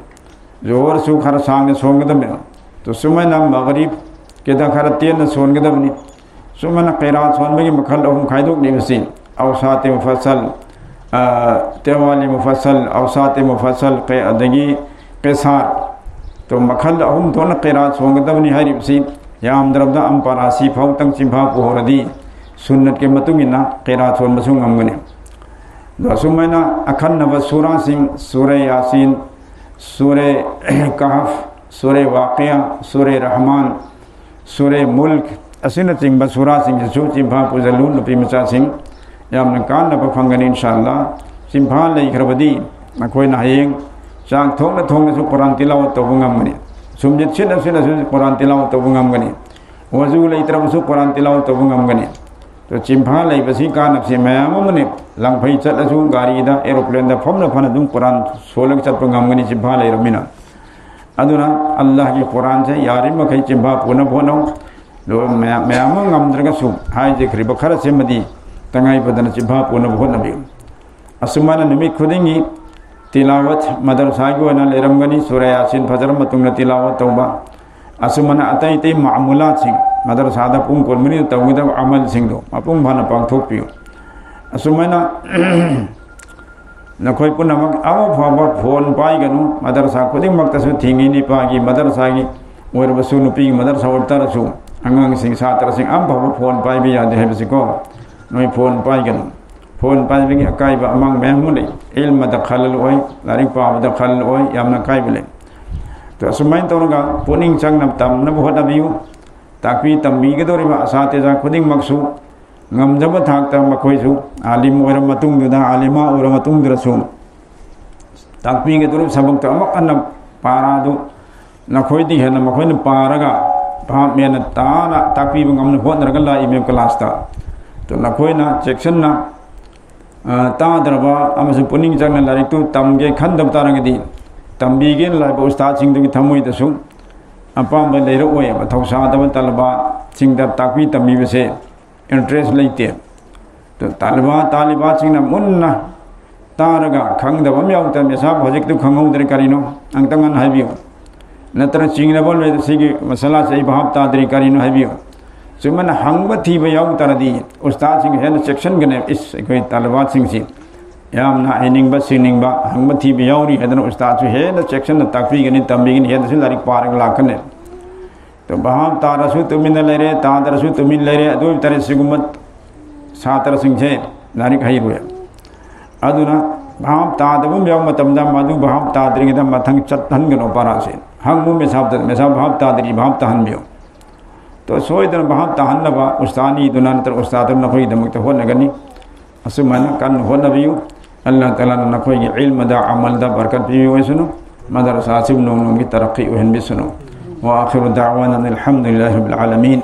ꯖꯨꯍꯣꯔꯁꯨ ꯈꯔ ꯁꯥꯡꯅ ꯁꯣꯟꯒꯗꯕꯅꯤ꯫ ꯑꯗꯨ ꯁꯨꯃꯥꯏꯅ ꯃꯒꯔꯤꯕꯀꯤꯗ ꯈꯔ ꯇꯦꯟꯅ ꯁꯣꯟꯒꯗꯕꯅꯤ꯫ ꯁꯨꯃꯥꯏꯅ ꯀꯩꯔꯥꯠ ꯁꯣꯟꯕꯒꯤ ꯃꯈꯜ ꯑꯍꯨꯝ ꯈꯥꯏꯗꯣꯛꯂꯤꯕꯁꯤ, ꯑꯧꯁꯥꯇꯤ ꯃꯨꯐꯁꯜ, ꯑ, ꯇꯦꯋꯥꯂꯤ ꯃꯨꯐꯁꯜ, ꯑꯧꯁꯥꯇꯤ ꯃꯨꯐꯁꯜ, ꯀꯩ-, ꯑꯗꯒꯤ ꯀꯦꯁꯥꯔ꯫ ꯇꯣ ꯃꯈꯜ ꯑꯍꯨꯝ ꯊꯣꯛꯅ ꯀꯩꯔꯥꯠ ꯁꯣꯟꯒꯗꯕꯅꯤ ꯍꯥꯏꯔꯤꯕꯁꯤ, ꯌꯥꯝꯗ꯭ꯔꯕꯗ ꯑꯝꯄꯥꯔꯥꯁꯤ ꯐꯥꯎꯇꯪ ꯆꯤꯟꯐꯥ ꯄꯨꯍꯧꯔꯗꯤ, ꯁꯨꯟꯅꯠꯀꯤ ꯃꯇꯨꯡ ꯏꯟꯅ ꯀꯩꯔꯥꯠ ꯁꯣꯟꯕꯁꯨ ꯉꯝꯒꯅꯤ꯫ ꯑꯗꯣ ꯑꯁꯨꯃꯥꯏꯅ ꯑꯈꯟꯅꯕ ꯁꯨꯔꯥꯁꯤꯡ, ꯁꯨꯔꯦ ꯌꯥꯁꯤꯟ, ꯁꯨꯔꯦ ꯀꯍꯐ, ꯁꯨꯔꯦ ꯋꯥꯀꯤꯌꯥ, ꯁꯨꯔꯦ ꯔꯍꯃꯥꯟ, ꯁꯨꯔꯦ ꯃꯨꯜꯛ ꯑꯁꯤꯅꯆꯤꯡꯕ ꯁꯨꯔꯥꯁꯤꯡꯁꯤꯁꯨ ꯆꯤꯟꯐꯥ ꯄꯨꯖꯜꯂꯨ, ꯅꯨꯄꯤ ꯃꯆꯥꯁꯤꯡ꯫ ꯌꯥꯝꯅ ꯀꯥꯟꯅꯕ ꯐꯪꯒꯅꯤ, ꯏꯟꯁꯥ ꯑꯜꯂꯥ꯫ ꯆꯤꯟꯐꯥ ꯂꯩꯈ꯭ꯔꯕꯗꯤ ꯑꯩꯈꯣꯏꯅ ꯍꯌꯦꯡ ꯆꯥꯛ ꯊꯣꯡꯅ ꯊꯣꯡꯅꯁꯨ ꯀꯨꯔꯥꯟ ꯇꯤꯂꯥꯋꯠ ꯇꯧꯕ ꯉꯝꯒꯅꯤ꯫ ꯁꯨꯝꯖꯤꯠ ꯁꯤꯠꯅ ꯁꯤꯠꯅꯁꯨ ꯀꯨꯔꯥꯟ ꯇꯤꯂꯥꯋꯠ ꯇꯧꯕ ꯉꯝꯒꯅꯤ꯫ ꯋꯖꯨ ꯂꯩꯇ꯭ꯔꯕꯁꯨ ꯀꯨꯔꯥꯟ ꯇꯤꯂꯥꯋꯠ ꯇꯧꯕ ꯉꯝꯒꯅꯤ꯫ ꯑꯗꯣ ꯆꯤꯟꯐꯥ ꯂꯩꯕꯁꯤ ꯀꯥꯟꯅꯕꯁꯤ ꯃꯌꯥꯝ ꯑꯃꯅꯤ꯫ ꯂꯪꯐꯩ ꯆꯠꯂꯁꯨ, ꯒꯥꯔꯤꯗ, ꯑꯦꯔꯣꯄ꯭ꯂꯦꯟꯗ ꯐꯝꯅ ꯐꯝꯅ ꯑꯗꯨꯝ ꯀꯨꯔꯥꯟ ꯁꯣꯜꯂꯒ ꯆꯠꯄ ꯉꯝꯒꯅꯤ, ꯆꯤꯟꯐꯥ ꯂꯩꯔꯕꯅꯤꯅ꯫ ꯑꯗꯨꯅ ꯑꯜꯂꯥꯍꯒꯤ ꯀꯨꯔꯥꯟꯁꯦ ꯌꯥꯔꯤꯕꯃꯈꯩ ꯆꯤꯟꯐꯥ ꯄꯨꯅꯕ ꯍꯣꯠꯅꯧ꯫ ꯑꯗꯨꯒ ꯃꯌꯥꯝ, ꯃꯌꯥꯝ ꯑꯃ ꯉꯝꯗ꯭ꯔꯒꯁꯨ, ꯍꯥꯏꯖꯈ꯭ꯔꯤꯕ ꯈꯔꯁꯤꯃꯗꯤ ꯇꯉꯥꯏ ꯐꯗꯅ ꯆꯤꯟꯐꯥ ꯄꯨꯅꯕ ꯍꯣꯠꯅꯕꯤꯌꯨ꯫ ꯑꯁꯨꯃꯥꯏꯅ ꯅꯨꯃꯤꯠ ꯈꯨꯗꯤꯡꯒꯤ ꯇꯤꯂꯥꯋꯠ ꯃꯗꯔꯁꯥꯒꯤ ꯑꯣꯏꯅ ꯂꯩꯔꯝꯒꯅꯤ꯫ ꯁꯨꯔꯥ ꯌꯥꯁꯤꯟ ꯐꯖꯔ ꯃꯇꯨꯡꯗ ꯇꯤꯂꯥꯋꯠ ꯇꯧꯕ꯫ ꯑꯁꯨꯃꯥꯏꯅ ꯑꯇꯩ ꯑꯇꯩ ꯃꯥꯃꯨꯂꯥꯠꯁꯤꯡ, ꯃꯗꯔꯁꯥꯗ ꯄꯨꯡ ꯀꯨꯟꯃꯔꯤꯗ ꯇꯧꯒꯗꯕ ꯑꯃꯜꯁꯤꯡꯗꯣ ꯃꯄꯨꯡ ꯐꯥꯅ ꯄꯥꯡꯊꯣꯛꯄꯤꯌꯨ꯫ ꯑꯁꯨꯃꯥꯏꯅ ꯅꯈꯣꯏ ꯄꯨꯝꯅꯃꯛ ꯑꯃ ꯐꯥꯎꯕ ꯐꯣꯟ ꯄꯥꯏꯒꯅꯨ꯫ ꯃꯗꯔꯁꯥ ꯈꯨꯗꯤꯡꯃꯛꯇꯁꯨ ꯊꯤꯡꯉꯤ, ꯅꯤꯄꯥꯒꯤ ꯃꯗꯔꯁꯥꯒꯤ ꯑꯣꯏꯔꯕꯁꯨ, ꯅꯨꯄꯤꯒꯤ ꯃꯗꯔꯁꯥ ꯑꯣꯏꯕ ꯇꯥꯔꯁꯨ, ꯑꯉꯥꯡꯁꯤꯡ, ꯁꯥꯇ꯭ꯔꯁꯤꯡ ꯑꯃ ꯐꯥꯎꯕ ꯐꯣꯟ ꯄꯥꯏꯕ ꯌꯥꯗꯦ ꯍꯥꯏꯕꯁꯤꯀꯣ꯫ ꯅꯣꯏ ꯐꯣꯟ ꯄꯥꯏꯒꯅꯨ꯫ ꯐꯣꯟ ꯄꯥꯏꯕꯒꯤ ꯑꯀꯥꯏꯕ ꯑꯃꯥꯡ ꯃꯌꯥꯝ ꯑꯃ ꯂꯩ꯫ ꯏꯜꯃꯗ ꯈꯜꯂꯜ ꯑꯣꯏ, ꯂꯥꯏꯔꯤꯛ ꯄꯥꯕꯗ ꯈꯜꯂꯜ ꯑꯣꯏ, ꯌꯥꯝꯅ ꯑꯀꯥꯏꯕ ꯂꯩ꯫ ꯑꯗꯣ ꯑꯁꯨꯃꯥꯏꯅ ꯇꯧꯔꯒ ꯄꯨꯛꯅꯤꯡ ꯆꯪꯅ ꯇꯝꯅꯕ ꯍꯣꯠꯅꯕꯤꯌꯨ꯫ ꯇꯥꯛꯄꯤ ꯇꯝꯕꯤꯒꯗꯧꯔꯤꯕ ꯑꯁꯥꯇꯤꯖꯥ ꯈꯨꯗꯤꯡꯃꯛꯁꯨ ꯉꯝꯖꯕ ꯊꯥꯛꯇ ꯃꯈꯣꯏꯁꯨ ꯑꯥꯂꯤꯝ ꯑꯣꯏꯔꯕ ꯃꯇꯨꯡꯗꯨꯗ, ꯑꯥꯂꯤꯃꯥ ꯑꯣꯏꯔꯕ ꯃꯇꯨꯡꯗꯨꯗꯁꯨ ꯇꯥꯛꯄꯤꯒꯗꯧꯔꯤꯕ ꯁꯕꯛꯇ ꯑꯃꯨꯛ ꯍꯟꯅ ꯄꯥꯔꯥꯗꯨ ꯅꯈꯣꯏꯗꯒꯤ ꯍꯦꯟꯅ ꯃꯈꯣꯏꯅ ꯄꯥꯔꯒ ꯚꯥꯞ ꯃꯦꯟꯅ ꯇꯥꯅ ꯇꯥꯛꯄꯤꯕ ꯉꯝꯅ ꯍꯣꯠꯅꯔꯒ ꯂꯥꯛꯏꯃꯦ ꯀ꯭ꯂꯥꯁꯇ꯫ ꯑꯗꯨ ꯅꯈꯣꯏꯅ ꯆꯦꯛꯁꯤꯟꯅ ꯇꯥꯗ꯭ꯔꯕ ꯑꯃꯁꯨꯡ ꯄꯨꯛꯅꯤꯡ ꯆꯪꯅ ꯂꯥꯏꯔꯤꯛꯇꯨ ꯇꯝꯒꯦ ꯈꯟꯗꯕ ꯇꯥꯔꯒꯗꯤ, ꯇꯝꯕꯤꯒꯦꯅ ꯂꯥꯛꯄ ꯎꯁꯇꯥꯗꯁꯤꯡꯗꯨꯒꯤ ꯊꯃꯣꯏꯗꯁꯨ ꯑꯄꯥꯝꯕ ꯂꯩꯔꯛꯑꯣꯏꯕ꯫ ꯊꯧꯁꯥꯗꯕ ꯇꯥꯂꯤꯕꯥꯁꯤꯡꯗ ꯇꯥꯛꯄꯤ ꯇꯝꯕꯤꯕꯁꯦ ꯏꯟꯇꯔꯦꯁ ꯂꯩꯇꯦ꯫ ꯑꯗꯨ ꯇꯥꯂꯤꯕꯥ ꯇꯥꯂꯤꯕꯥꯁꯤꯡꯅ ꯃꯨꯟꯅ ꯇꯥꯔꯒ ꯈꯪꯗꯕ ꯑꯃ ꯌꯥꯎꯗꯅ, ꯃꯦꯁꯥꯕ ꯍꯧꯖꯤꯛꯇꯨ ꯈꯪꯍꯧꯗ꯭ꯔꯦ, ꯀꯔꯤꯅꯣ ꯑꯝꯇ ꯉꯟꯅ ꯍꯥꯏꯕꯤꯌꯨ, ꯅꯠꯇ꯭ꯔꯒ ꯆꯤꯡꯅꯕ ꯂꯩ, ꯁꯤꯒꯤ ꯃꯁꯥꯂꯥꯁꯦ ꯑꯩ ꯚꯥꯞ ꯇꯥꯗ꯭ꯔꯤ, ꯀꯔꯤꯅꯣ ꯍꯥꯏꯕꯤꯌꯨ꯫ ꯁꯨꯃꯥꯏꯅ ꯍꯪꯕ ꯊꯤꯕ ꯌꯥꯎ ꯇꯥꯔꯗꯤ ꯎꯁꯇꯥꯗꯁꯤꯡ ꯍꯦꯟꯅ ꯆꯦꯛꯁꯤꯟꯒꯅꯦꯕ꯫ ꯏꯁ, ꯑꯩꯈꯣꯏ ꯇꯥꯂꯤꯕꯥꯁꯤꯡꯁꯤ ꯌꯥꯝꯅ ꯍꯩꯅꯤꯡꯕ ꯁꯤꯡꯅꯤꯡꯕ, ꯍꯪꯕ ꯊꯤꯕ ꯌꯥꯎꯔꯤ ꯍꯥꯏꯗꯅ ꯎꯁꯇꯥꯗꯁꯨ ꯍꯦꯟꯅ ꯆꯦꯛꯁꯤꯟꯅ ꯇꯥꯛꯄꯤꯒꯅꯤ, ꯇꯝꯕꯤꯒꯅꯤ, ꯍꯦꯟꯅꯁꯨ ꯂꯥꯏꯔꯤꯛ ꯄꯥꯔꯒ ꯂꯥꯛꯀꯅꯤ꯫ ꯑꯗꯣ ꯚꯥꯞ ꯇꯥꯔꯁꯨ ꯇꯨꯃꯤꯟꯅ ꯂꯩꯔꯦ, ꯇꯥꯗ꯭ꯔꯁꯨ ꯇꯨꯃꯤꯟ ꯂꯩꯔꯦ, ꯑꯗꯨ ꯑꯣꯏꯕ ꯇꯥꯔꯗꯤ ꯁꯤꯒꯨꯝꯕ ꯁꯥꯇ꯭ꯔꯁꯤꯡꯁꯦ ꯂꯥꯏꯔꯤꯛ ꯍꯩꯔꯣꯏ꯫ ꯑꯗꯨꯅ ꯚꯥꯞ ꯇꯥꯗꯕ ꯑꯃ ꯌꯥꯎꯕ ꯃꯇꯝꯗ ꯃꯗꯨ ꯚꯥꯞ ꯇꯥꯗ꯭ꯔꯤꯉꯩꯗ ꯃꯊꯪ ꯆꯠꯍꯟꯒꯅꯨ ꯄꯥꯔꯥꯁꯦ꯫ ꯍꯪꯉꯨ ꯃꯦꯁꯥꯕꯗ, "ꯃꯦꯁꯥꯕ ꯚꯥꯞ ꯇꯥꯗ꯭ꯔꯤ, ꯚꯥꯞ ꯇꯥꯍꯟꯕꯤꯌꯨ"꯫ ꯑꯗꯣ ꯁꯣꯏꯗꯅ ꯚꯥꯞ ꯇꯥꯍꯟꯅꯕ ꯎꯁꯇꯥꯗ ꯑꯅꯤꯗꯨꯅ ꯅꯠꯇ꯭ꯔꯒ ꯎꯁꯇꯥꯗ ꯑꯃꯅ ꯅꯈꯣꯏꯒꯤꯗꯃꯛꯇ ꯍꯣꯠꯅꯒꯅꯤ꯫ ꯑꯁꯨꯃꯥꯏꯅ ꯀꯟꯅ ꯍꯣꯠꯅꯕꯤꯌꯨ꯫ ꯑꯜꯂꯥꯍ ꯇꯥꯂꯥꯅ ꯅꯈꯣꯏꯒꯤ ꯏꯜꯃꯗ, ꯑꯃꯜꯗ ꯕꯔꯀꯠ ꯄꯤꯕꯤꯌꯨ ꯑꯣꯏꯁꯅꯨ꯫ ꯃꯗꯔꯁꯥ ꯑꯁꯤꯕꯨ ꯅꯣꯡꯃ ꯅꯣꯡꯃꯒꯤ ꯇꯔꯛꯀꯤ ꯑꯣꯏꯍꯟꯕꯤꯁꯅꯨ꯫ وآخر دعوانا أن الحمد لله رب العالمين.